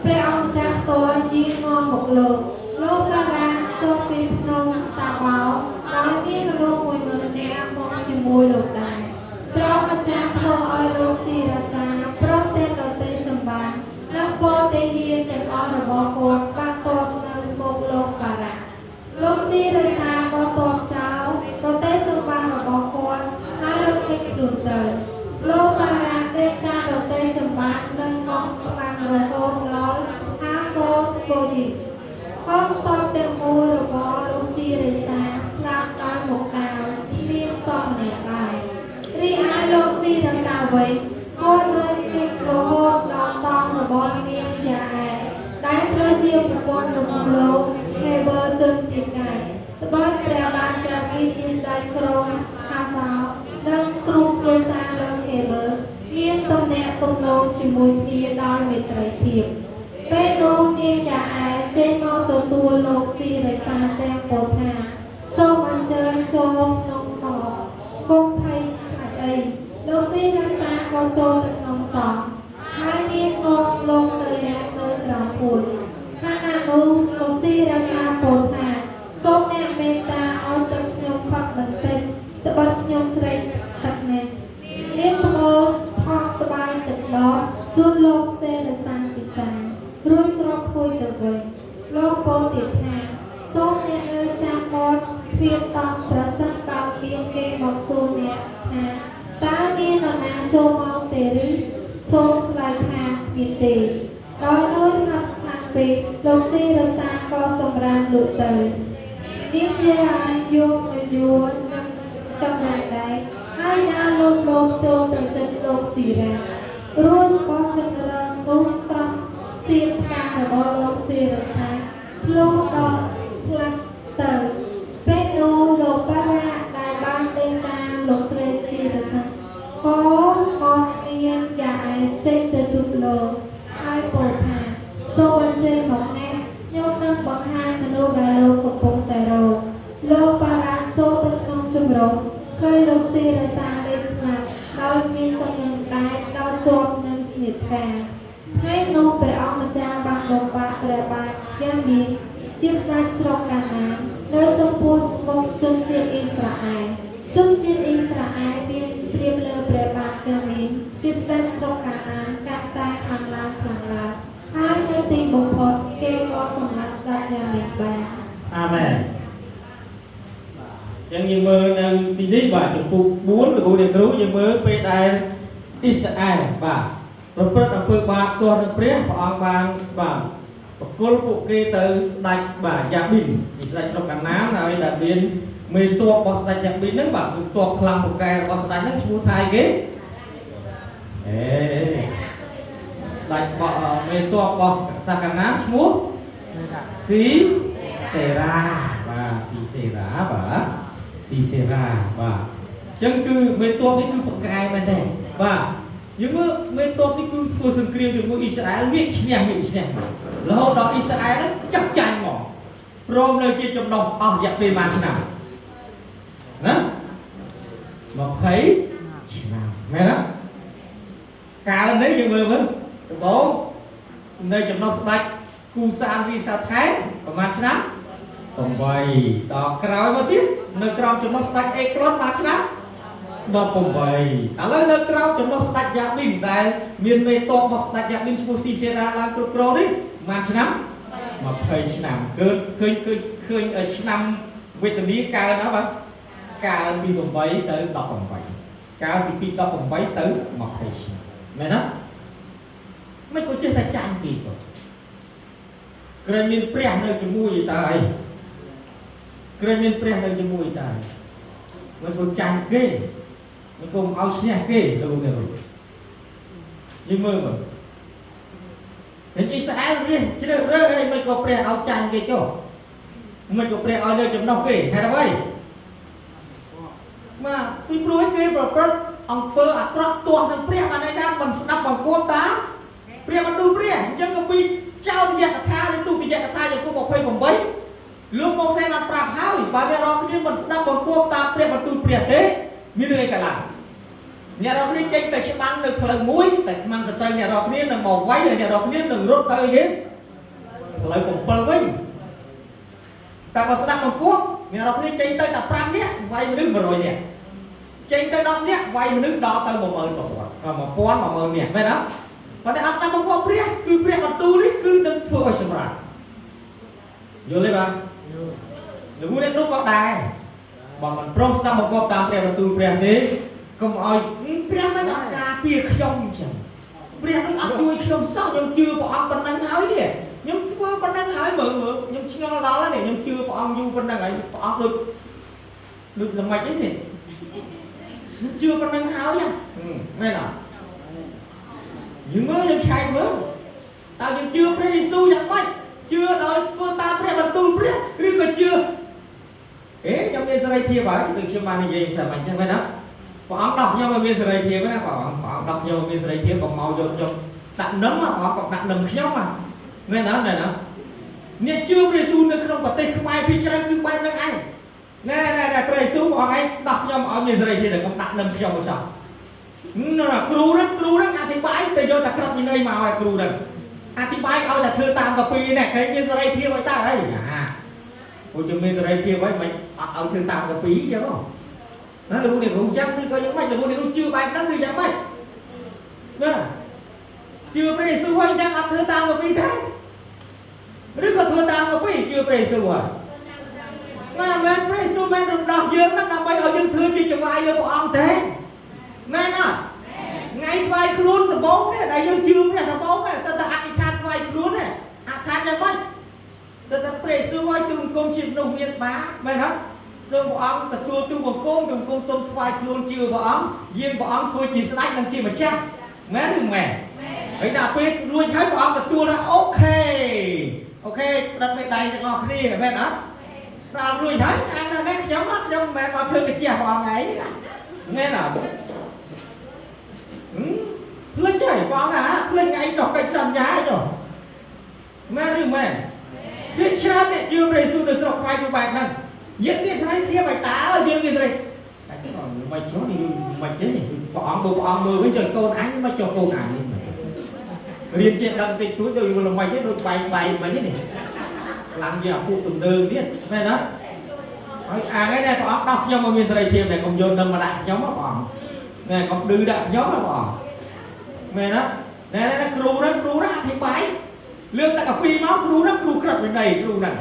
ព្រះអង្គម្ចាស់ផ្ទាល់យាងនាំមកលោកលោកបារ៉ាចុះពីភ្នំតាបោដោយមានមនុស្ស10000នាក់មកជាមួយលោកដែរព្រះអង្គម្ចាស់ធ្វើឲ្យលោកស៊ីរសាព្រមទាំងរទេចម្បាំងនិងពលទាហានទាំងអស់របស់គាត់បាត់ទ័ពនៅមុខលោកបារ៉ាលោកស៊ីរសាក៏ទ័ពចោលរទេចម្បាំងរបស់គាត់ហើយរត់គេចខ្លួនទៅលោកបារ៉ាដេកតាមរទេចម្បាំងនិងកងកម្លាំងរហូតដល់ហាសូកូយីកងទ័ពទាំងមូលរបស់លោកស៊ីរសាស្លាប់ដោយមកដាវមានសម្នាក់ដែររីឯលោកស៊ីរសាវិញគាត់រត់គេចរហូតដល់តង់របស់នាងយ៉ាអែដែលត្រូវជាប្រពន្ធរបស់លោកហេវើជនជាតិកែត្បិតព្រះបាទយ៉ាវីជាស្ដេចក្រុងហាសោនិងគ្រូគ្រួសារលោកហេវើមានទំនាក់ទំនងជាមួយគ្នាដោយមេត្រីភាពពេលនោះនាងយ៉ាអែចេញមកទទួលលោកស៊ីរសាទាំងពោលថាសូមអញ្ជើញចូលក្នុងតគុំភ័យខ្លាចអីលោកស៊ីរសាក៏ចូលទៅក្នុងតហើយនាងនាំលោកទៅលាក់នៅក្រោមពួនខណៈនោះលោកស៊ីរសាពោលថាសូមអ្នកមេត្តាឲ្យទឹកខ្ញុំផឹកបន្តិចត្បិតខ្ញុំស្រេកទឹកណាស់នាងប្រមូលថក់ស្បាយទឹកដបជូនលោកសេរសាពិសារួចក្រោកភួយទៅវិញលោកពោលទៀតថាសូមអ្នកនៅចាំមាត់ទ្វារតង់ប្រសិនបើមានគេមកសួរអ្នកថាតើមាននរណាចូលមកទេឬសូមឆ្លើយថាមានទេដោយនឿយហត់ខ្លាំងពេកលោកស៊ីរសាក៏សម្រានលក់ទៅនាងយាយកញយួរនឹងចំណែកដែរហើយដើរលោកលោកចូលទៅចិត្តលោកស៊ីរ៉ារួចបោះចង្រើងនោះត្រង់សៀនផ្ការបស់លោកស៊ីរសាធ្លុះដល់ស្លាប់ទៅពេលនោះលោកបារ៉ាដែលបានដេញតាមលោកស្រីស៊ីរសាក៏មកនាងយ៉ាឯចេញទៅជួបលោកហើយពោលថាសូមអញ្ជើញមកនេះខ្ញុំនឹងបង្ហាញមនុស្សដែលលោកកំពុងតែរកលោកបារ៉ាចូលទៅក្នុងជំរំឃើញលោកស៊ីរសាដេកស្លាប់ដោយមានចង្កឹះដែកដល់ជាប់នឹងស្នៀតផ្កាថ្ងៃនោះព្រះអង្គម្ចាស់បានបំបាក់ព្រះបាទយ៉ាមីនជាស្ដេចស្រុកកាណាននៅចំពោះមុខជនជាតិអ៊ីស្រាអែលជនជាតិអ៊ីស្រាអែលមានត្រៀមលើព្រះបាទយ៉ាមីនជាស្ដេចស្រុកកាណានកាន់តែខ្លាំងឡើងខ្លាំងឡើងហើយ បំផុតគេក៏សម្លាប់ស្ដេចយ៉ាមីនបាន អាមែនបាទអញ្ចឹងយើងមើលនៅទីនេះបាទជំពូក4លោកគ្រូអ្នកគ្រូយើងមើលពេលដែលអ៊ីស្រាអែលបាទប្រព្រឹត្តអំពើបាបទាស់នឹងព្រះព្រះអង្គបានបាទប្រគល់ពួកគេទៅស្ដេចបាទយ៉ាប៊ីនពីស្ដេចស្រុកកាណានហើយដែលមានមេតបរបស់ស្ដេចយ៉ាប៊ីនហ្នឹងបាទគឺតបខ្លាំងពូកែរបស់ស្ដេចហ្នឹងឈ្មោះថាអីគេអេស្ដេចរបស់មេតបរបស់សាកាណានឈ្មោះស៊ីសេរ៉ាបាទស៊ីសេរ៉ាបាទស៊ីសេរ៉ាបាទអញ្ចឹងគឺមេតបនេះគឺពូកែមែនទេបាទយើងមើលមេតបនេះគឺធ្វើសង្គ្រាមជាមួយអ៊ីស្រាអែលវាឈ្នះវាឈ្នះរហូតដល់អ៊ីស្រាអែលហ្នឹងចាក់ចាញ់មកព្រមនៅជាចំណុះអស់រយៈពេលប៉ុន្មានឆ្នាំណា20ឆ្នាំមែនទេកាលនេះយើងមើលមើលដំបូងនៅចំណុះស្ដេចគូសានវិសាថែប្រហែលឆ្នាំ8ដល់ក្រោយមកទៀតនៅក្រោមចំណុះស្ដេចអេក្លុនមួយឆ្នាំ18ឥឡូវនៅក្រោមចំណុះស្ដេចយ៉ាប៊ីនដែលមានមេតបរបស់ស្ដេចយ៉ាប៊ីនឈ្មោះស៊ីសេរ៉ាឡើងគ្រប់គ្រងនេះមួយឆ្នាំ20ឆ្នាំគឺឃើញឃើញឃើញឆ្នាំវេទនាកើនណាបាទកើនពី8ទៅ18កើនពី18ទៅ20ឆ្នាំមែនទេមិនក៏ចេះតែចាញ់គេក៏ក្រែងមានព្រះនៅជាមួយតើអីក្រែងមានព្រះនៅជាមួយតើមិនក៏ចាញ់គេមិនក៏ឲ្យឈ្នះគេលោកអ្នកយើងមើលមើលអ៊ីស្រាអែលរៀនជ្រើសរើសអីមិនក៏ព្រះឲ្យចាញ់គេចុះមិនក៏ព្រះឲ្យនៅចំណុះគេហេតុអ្វីបាទពីព្រោះគេប្រព្រឹត្តអំពើអាក្រក់ទាស់នឹងព្រះបានន័យថាមិនស្ដាប់បង្គាប់តាមព្រះបន្ទូលព្រះអញ្ចឹងក៏ពីចោទយកថាឬទូពយកថាចំពោះ28លោកម៉ូសេបានប្រាប់ហើយបើអ្នករាល់គ្នាមិនស្ដាប់បង្គាប់តាមព្រះបន្ទូលព្រះទេមានរឿងអីកើតឡើងអ្នករាល់គ្នាចេញទៅច្បាំងនៅផ្លូវមួយតែខ្មាំងសត្រូវអ្នករាល់គ្នានឹងមកវាយហើយអ្នករាល់គ្នានឹងរត់ទៅអីគេផ្លូវ7វិញតែបើស្ដាប់បង្គាប់អ្នករាល់គ្នាចេញទៅតែ5នាក់វាយមនុស្ស100នាក់ចេញទៅ10នាក់វាយមនុស្សដល់ទៅ11000 1000 10000នាក់មែនទេប៉ុន្តែអត់ស្ដាប់បង្គាប់ព្រះគឺព្រះបន្ទូលនេះគឺនឹងធ្វើឲ្យសម្រាប់យល់ទេបាទលោកអ្នកនោះក៏ដែរបើមិនព្រមស្ដាប់បង្គាប់តាមព្រះបន្ទូលព្រះទេកុំឲ្យព្រះមិនអត់ការពារខ្ញុំអញ្ចឹងព្រះនឹងអត់ជួយខ្ញុំសោះខ្ញុំជឿព្រះអង្គប៉ុណ្ណឹងហើយនេះខ្ញុំធ្វើប៉ុណ្ណឹងហើយមើលមើលខ្ញុំឆ្ងល់ដល់ហើយនេះខ្ញុំជឿព្រះអង្គយូរប៉ុណ្ណឹងហើយព្រះអង្គដូចដូចល្មិចអីនេះខ្ញុំជឿប៉ុណ្ណឹងហើយមែនអត់យើងមើលយើងឆែកមើលតើយើងជឿព្រះយេស៊ូវយ៉ាងម៉េចជឿដោយធ្វើតាមព្រះបន្ទូលព្រះឬក៏ជឿអេខ្ញុំមានសេរីភាពហើយដូចខ្ញុំបាននិយាយសិនអញ្ចឹងមែនទេព្រះអង្គដោះខ្ញុំឲ្យមានសេរីភាពណាព្រះអង្គព្រះអង្គដោះខ្ញុំឲ្យមានសេរីភាពកុំមកយកខ្ញុំដាក់នឹមព្រះអង្គក៏ដាក់នឹមខ្ញុំមែនអត់មែនអត់អ្នកជឿព្រះយេស៊ូវនៅក្នុងប្រទេសខ្មែរភាគច្រើនគឺបែបហ្នឹងឯងណែណែណែព្រះយេស៊ូវព្រះអង្គឯងដោះខ្ញុំឲ្យមានសេរីភាពតែកុំដាក់នឹមខ្ញុំឲ្យសោះណាគ្រូហ្នឹងគ្រូហ្នឹងអធិប្បាយទៅយកតែក្របវិន័យមកឲ្យគ្រូហ្នឹងអធិប្បាយឲ្យតែធ្វើតាមកាពីនេះឃើញមានសេរីភាពឲ្យតើអីណាព្រោះយើងមានសេរីភាពហើយមិនអត់ឲ្យធ្វើតាមកាពីអញ្ចឹងណាលោកនេះគ្រូចាំឬក៏យ៉ាងម៉េចលោកនេះគ្រូជឿបែបហ្នឹងឬយ៉ាងម៉េចណាជឿព្រះយេស៊ូវហើយអញ្ចឹងអត់ធ្វើតាមកាពីទេឬក៏ធ្វើតាមកាពីជឿព្រះយេស៊ូវហើយណាមែនព្រះយេស៊ូវមិនរំដោះយើងហ្នឹងដើម្បីឲ្យយើងធ្វើជាចង្វាយលើព្រះអង្គទេមែនអត់ថ្ងៃថ្វាយខ្លួនដំបូងនេះដែលយើងជឿព្រះដំបូងនេះសិតតែអធិដ្ឋានថ្វាយខ្លួននេះអធិដ្ឋានយ៉ាងម៉េចសិតតែព្រះយេស៊ូវឲ្យទូលបង្គំជាមនុស្សមានបាបមែនអត់សូមព្រះអង្គទទួលទូលបង្គំទូលបង្គំសូមថ្វាយខ្លួនជឿព្រះអង្គយាងព្រះអង្គធ្វើជាស្ដេចនិងជាម្ចាស់មែនឬមែនហើយដល់ពេលរួចហើយព្រះអង្គទទួលថា OK OK ផ្ដិតមេដៃទាំងអស់គ្នាមែនអត់ដល់រួចហើយអាននេះខ្ញុំខ្ញុំមិនមែនមកធ្វើកាជះព្រះអង្គឯងណាមែនអត់ភ្លេចហើយបងណាភ្លេចថ្ងៃចុះកិច្ចសន្យាចុះមែនឬមែនវាច្រើនអ្នកជឿព្រះយេស៊ូវនៅស្រុកខ្មែរគឺបែបហ្នឹងយើងមានសេរីភាពឲ្យតើយើងមានសេរីតែមិនចុះនេះមិនចេះព្រះអង្គមើលព្រះអង្គមើលវិញចុះកូនអញមិនចុះកូនអញនេះរៀនចេះដឹងតិចតួចដូចល្មិចទេដូចបែកបែកមិននេះឡើងជាអាពួកទំនើងទៀតមែនអត់ហើយអាហ្នឹងព្រះអង្គដោះខ្ញុំមកមានសេរីភាពតែកុំយកនឹងមកដាក់ខ្ញុំព្រះអង្គណែកុំឌឺដាក់ខ្ញុំណាព្រះអង្គមែនទេណែណែគ្រូហ្នឹងគ្រូហ្នឹងអធិប្បាយ លើកតែកាពីមកគ្រូហ្នឹងគ្រូក្រិតវិន័យគ្រូហ្នឹង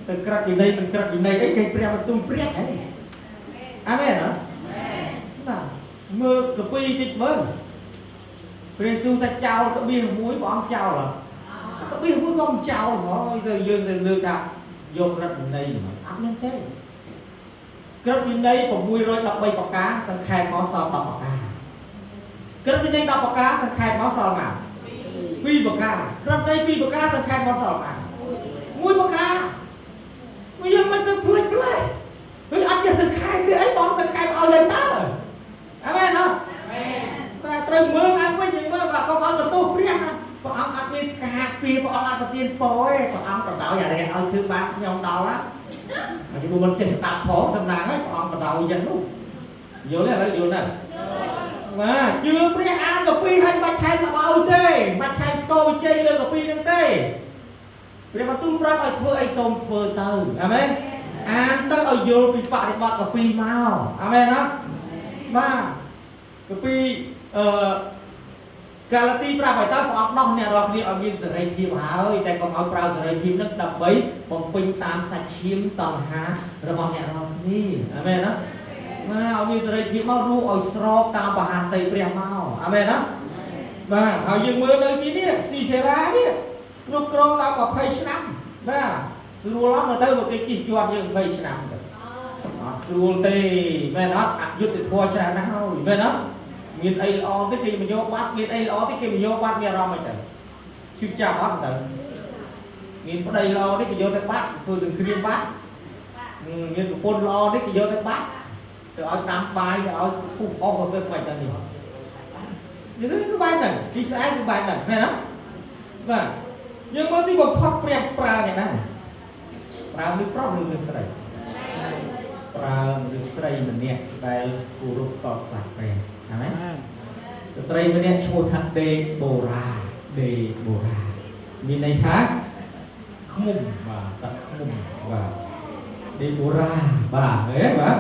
ទៅក្រិតវិន័យមិនក្រិតវិន័យអីគេព្រះបន្ទូលព្រះហីអាមែនអត់បាទមើលកាពីតិចមើលព្រះយេស៊ូវថាចោលក្បៀសមួយព្រះអង្គចោលអត់ក្បៀសមួយក៏មិនចោលហ្មងទៅយើងទៅលើកថាយកក្រិតវិន័យហ្មងអត់មែនទេក្រិតវិន័យ613ប្រការសង្ខេបមកសល់10ប្រការក្រិតវិន័យ10ប្រការសង្ខេបមកសល់មក2ប្រការក្រិតវិន័យ2ប្រការសង្ខេបមកសល់មក1ប្រការយើងមិនទៅភ្លេចផ្លេចឬអត់ចេះសង្ខេបទេអីបងសង្ខេបឲ្យលេងតើអាមែនអត់តែត្រូវមើលឲ្យវិញមើលបាទកុំឲ្យបន្ទោសព្រះណាព្រះអង្គអត់មានការពារព្រះអង្គអត់ប្រទានពរទេព្រះអង្គបដ ாய் អារះឲ្យធ្វើបាបខ្ញុំដល់ណាហើយព្រោះមិនចេះស្ដាប់ផងសំណាងហើយព្រះអង្គបដ ாய் យ៉ាងនោះយល់ទេឥឡូវយល់ណាស់បាទជឿព្រះអានកាពីឲ្យបាច់ថែមតបឲ្យទេបាច់ថែមស្គរវិជ័យលើកាពីនឹងទេព្រះបន្ទូលប្រាប់ឲ្យធ្វើអីសូមធ្វើទៅអាមែនអានទៅឲ្យយល់ពីបរិបទកាពីមកអាមែនណាបាទកាពីកាឡាទីប្រាប់ឲ្យតើព្រះអង្គដោះអ្នករាល់គ្នាឲ្យមានសេរីភាពហើយតែកុំឲ្យប្រើសេរីភាពនឹងដើម្បីបំពេញតាមសាច់ឈាមតណ្ហារបស់អ្នករាល់គ្នាអាមែនណាបាទឲ្យមានសេរីភាពមករស់ឲ្យស្របតាមបហាតីព្រះមកអាមែនណាបាទហើយយើងមើលនៅទីនេះស៊ីសេរ៉ានេះគ្រប់គ្រងដល់20ឆ្នាំបាទស្រួលអត់ទៅមកគេជិះជាប់យើង20ឆ្នាំទៅអត់ស្រួលទេមែនអត់អយុត្តិធម៌ច្រើនណាស់ហើយមែនអត់មានអីល្អទេគេមកយកបាត់មានអីល្អទេគេមកយកបាត់មានអារម្មណ៍អីទៅឈឺចាប់អត់ទៅមានប្តីល្អទេគេយកទៅបាត់ធ្វើសង្គ្រាមបាត់មានប្រពន្ធល្អទេគេយកទៅបាត់ទៅឲ្យដាំបាយទៅឲ្យពុះអស់ទៅមិនទៅនេះនេះគឺបែបហ្នឹងទីស្អែកគឺបែបហ្នឹងមែនទេបាទយើងមើលទីបំផុតព្រះប្រើអ្នកណាប្រើមនុស្សប្រុសឬមនុស្សស្រីប្រើមនុស្សស្រីម្នាក់ដែលគោរពតខ្លាចព្រះអាមែនស្ត្រីម្នាក់ឈ្មោះថាដេបូរ៉ាដេបូរ៉ាមានន័យថាខ្មុំបាទសត្វខ្មុំបាទដេបូរ៉ាបាទហេបាទ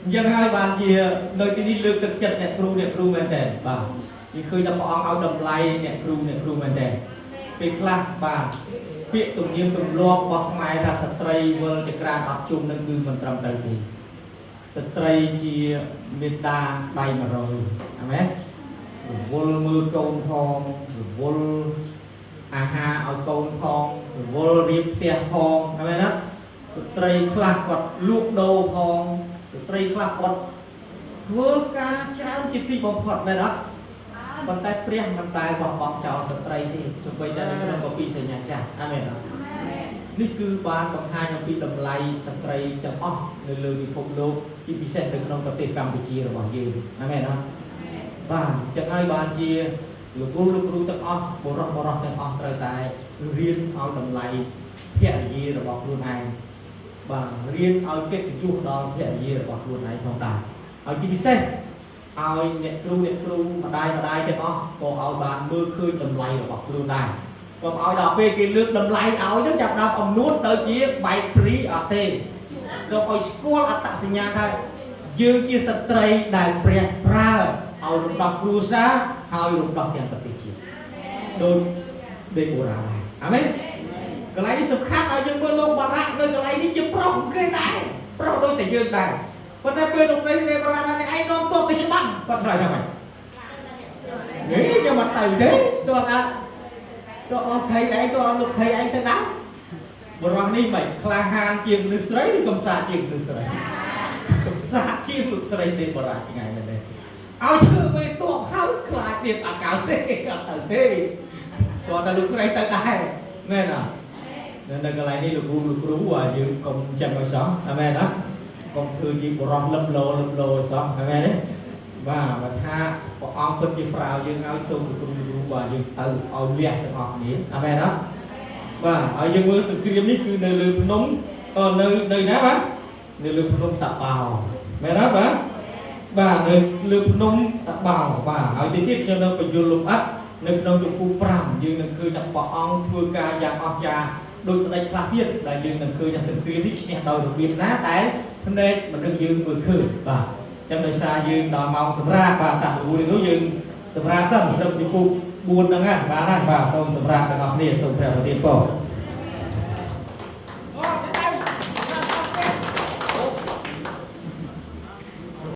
អញ្ចឹងហើយបានជានៅទីនេះលើកទឹកចិត្តអ្នកគ្រូអ្នកគ្រូមែនតើបាទគេឃើញថាព្រះអង្គឲ្យតម្លៃអ្នកគ្រូអ្នកគ្រូមែនតើពេលខ្លះបាទពាក្យទំនៀមទម្លាប់របស់ខ្មែរថាស្ត្រីវិលចក្រានអត់ជុំនឹងគឺមិនត្រឹមត្រូវទេស្ត្រីជាមេត្តាដៃ100អាមែនរវល់មើលកូនផងរវល់អាហារឲ្យកូនផងរវល់រៀបផ្ទះផងអាមែនណាស្ត្រីខ្លះគាត់លក់ដូរផងស្ត្រីខ្លះគាត់ធ្វើការច្រើនជាទីបំផុតមែនអត់ប៉ុន្តែព្រះមិនដែលបោះបង់ចោលស្ត្រីទេសូម្បីតែនៅក្នុងគម្ពីរសញ្ញាចាស់អាមែនអត់នេះគឺបានបង្ហាញអំពីតម្លៃស្ត្រីទាំងអស់នៅលើពិភពលោកជាពិសេសនៅក្នុងប្រទេសកម្ពុជារបស់យើងអាមែនអត់បាទអញ្ចឹងហើយបានជាលោកគ្រូលោកគ្រូទាំងអស់បុរសបុរសទាំងអស់ត្រូវតែរៀនឲ្យតម្លៃភរិយារបស់ខ្លួនឯងបាទរៀនឲ្យកិត្តិយសដល់ភរិយារបស់ខ្លួនឯងផងដែរហើយជាពិសេសឲ្យអ្នកគ្រូអ្នកគ្រូម្ដាយម្ដាយទាំងអស់ក៏ឲ្យបានមើលឃើញតម្លៃរបស់ខ្លួនដែរកុំឲ្យដល់ពេលគេលើកតម្លៃឲ្យទៅចាប់ដល់អំនួតទៅជាបែកព្រីអត់ទេសូមឲ្យស្គាល់អត្តសញ្ញាណថាយើងជាស្ត្រីដែលព្រះប្រើឲ្យរំដោះគ្រួសារហើយរំដោះទាំងប្រទេសជាតិដូចដេបូរ៉ាដែរអាមែនកន្លែងនេះសំខាន់ឲ្យយើងមើលលោកបារ៉ាក់នៅកន្លែងនេះជាប្រុសគេដែរប្រុសដូចតែយើងដែរប៉ុន្តែពេលលោកនេះដេបូរ៉ានេះឯងនាំទ័ពទៅច្បាំងគាត់ឆ្លើយថាម៉េចនេះខ្ញុំអត់ទៅទេទោះថាទោះអស់ស្រីឯងទោះអស់លោកស្រីឯងទៅដែរបុរសនេះមិនក្លាហានជាងមនុស្សស្រីឬកំសាកជាងមនុស្សស្រីកំសាកជាងលោកស្រីដេបូរ៉ាថ្ងៃនេះឲ្យធ្វើមេតបហើយខ្លាចទៀតអត់កើតទេអត់ទៅទេគាត់តែលោកស្រីទៅដែរមែនអត់នៅកន្លែងនេះលោកគ្រូលោកគ្រូយើងកុំចឹងឲ្យសោះអាមែនអត់កុំធ្វើជាបុរសលឹបលោលឹបលោឲ្យសោះអាមែនទេបាទបើថាព្រះអង្គពិតជាប្រើយើងឲ្យសូមលោកគ្រូលោកគ្រូបាទយើងទៅឲ្យលះទាំងអស់គ្នាអាមែនអត់បាទហើយយើងមើលសង្គ្រាមនេះគឺនៅលើភ្នំនៅណាបាទនៅលើភ្នំតាបោមែនអត់បាទបាទនៅលើភ្នំតាបោបាទហើយទីទៀតខ្ញុំនឹងបញ្យល់លម្អិតនៅក្នុងជំពូក5យើងនឹងឃើញថាព្រះអង្គធ្វើការយ៉ាងអស្ចារ្យដោយផ្នែកខ្លះទៀតដែលយើងនឹងឃើញថាសង្គ្រាមនេះឈ្នះដោយរបៀបណាដែលភ្នែកមនុស្សយើងមើលឃើញបាទអញ្ចឹងដោយសារយើងដល់ម៉ោងសម្រាប់បាទតាំងពីនោះយើងសម្រាប់សិនក្នុងជំពូក 4ហ្នឹងណាបានហើយបាទសូមសម្រាប់ទាំងអស់គ្នាសូមព្រះប្រទានពរ។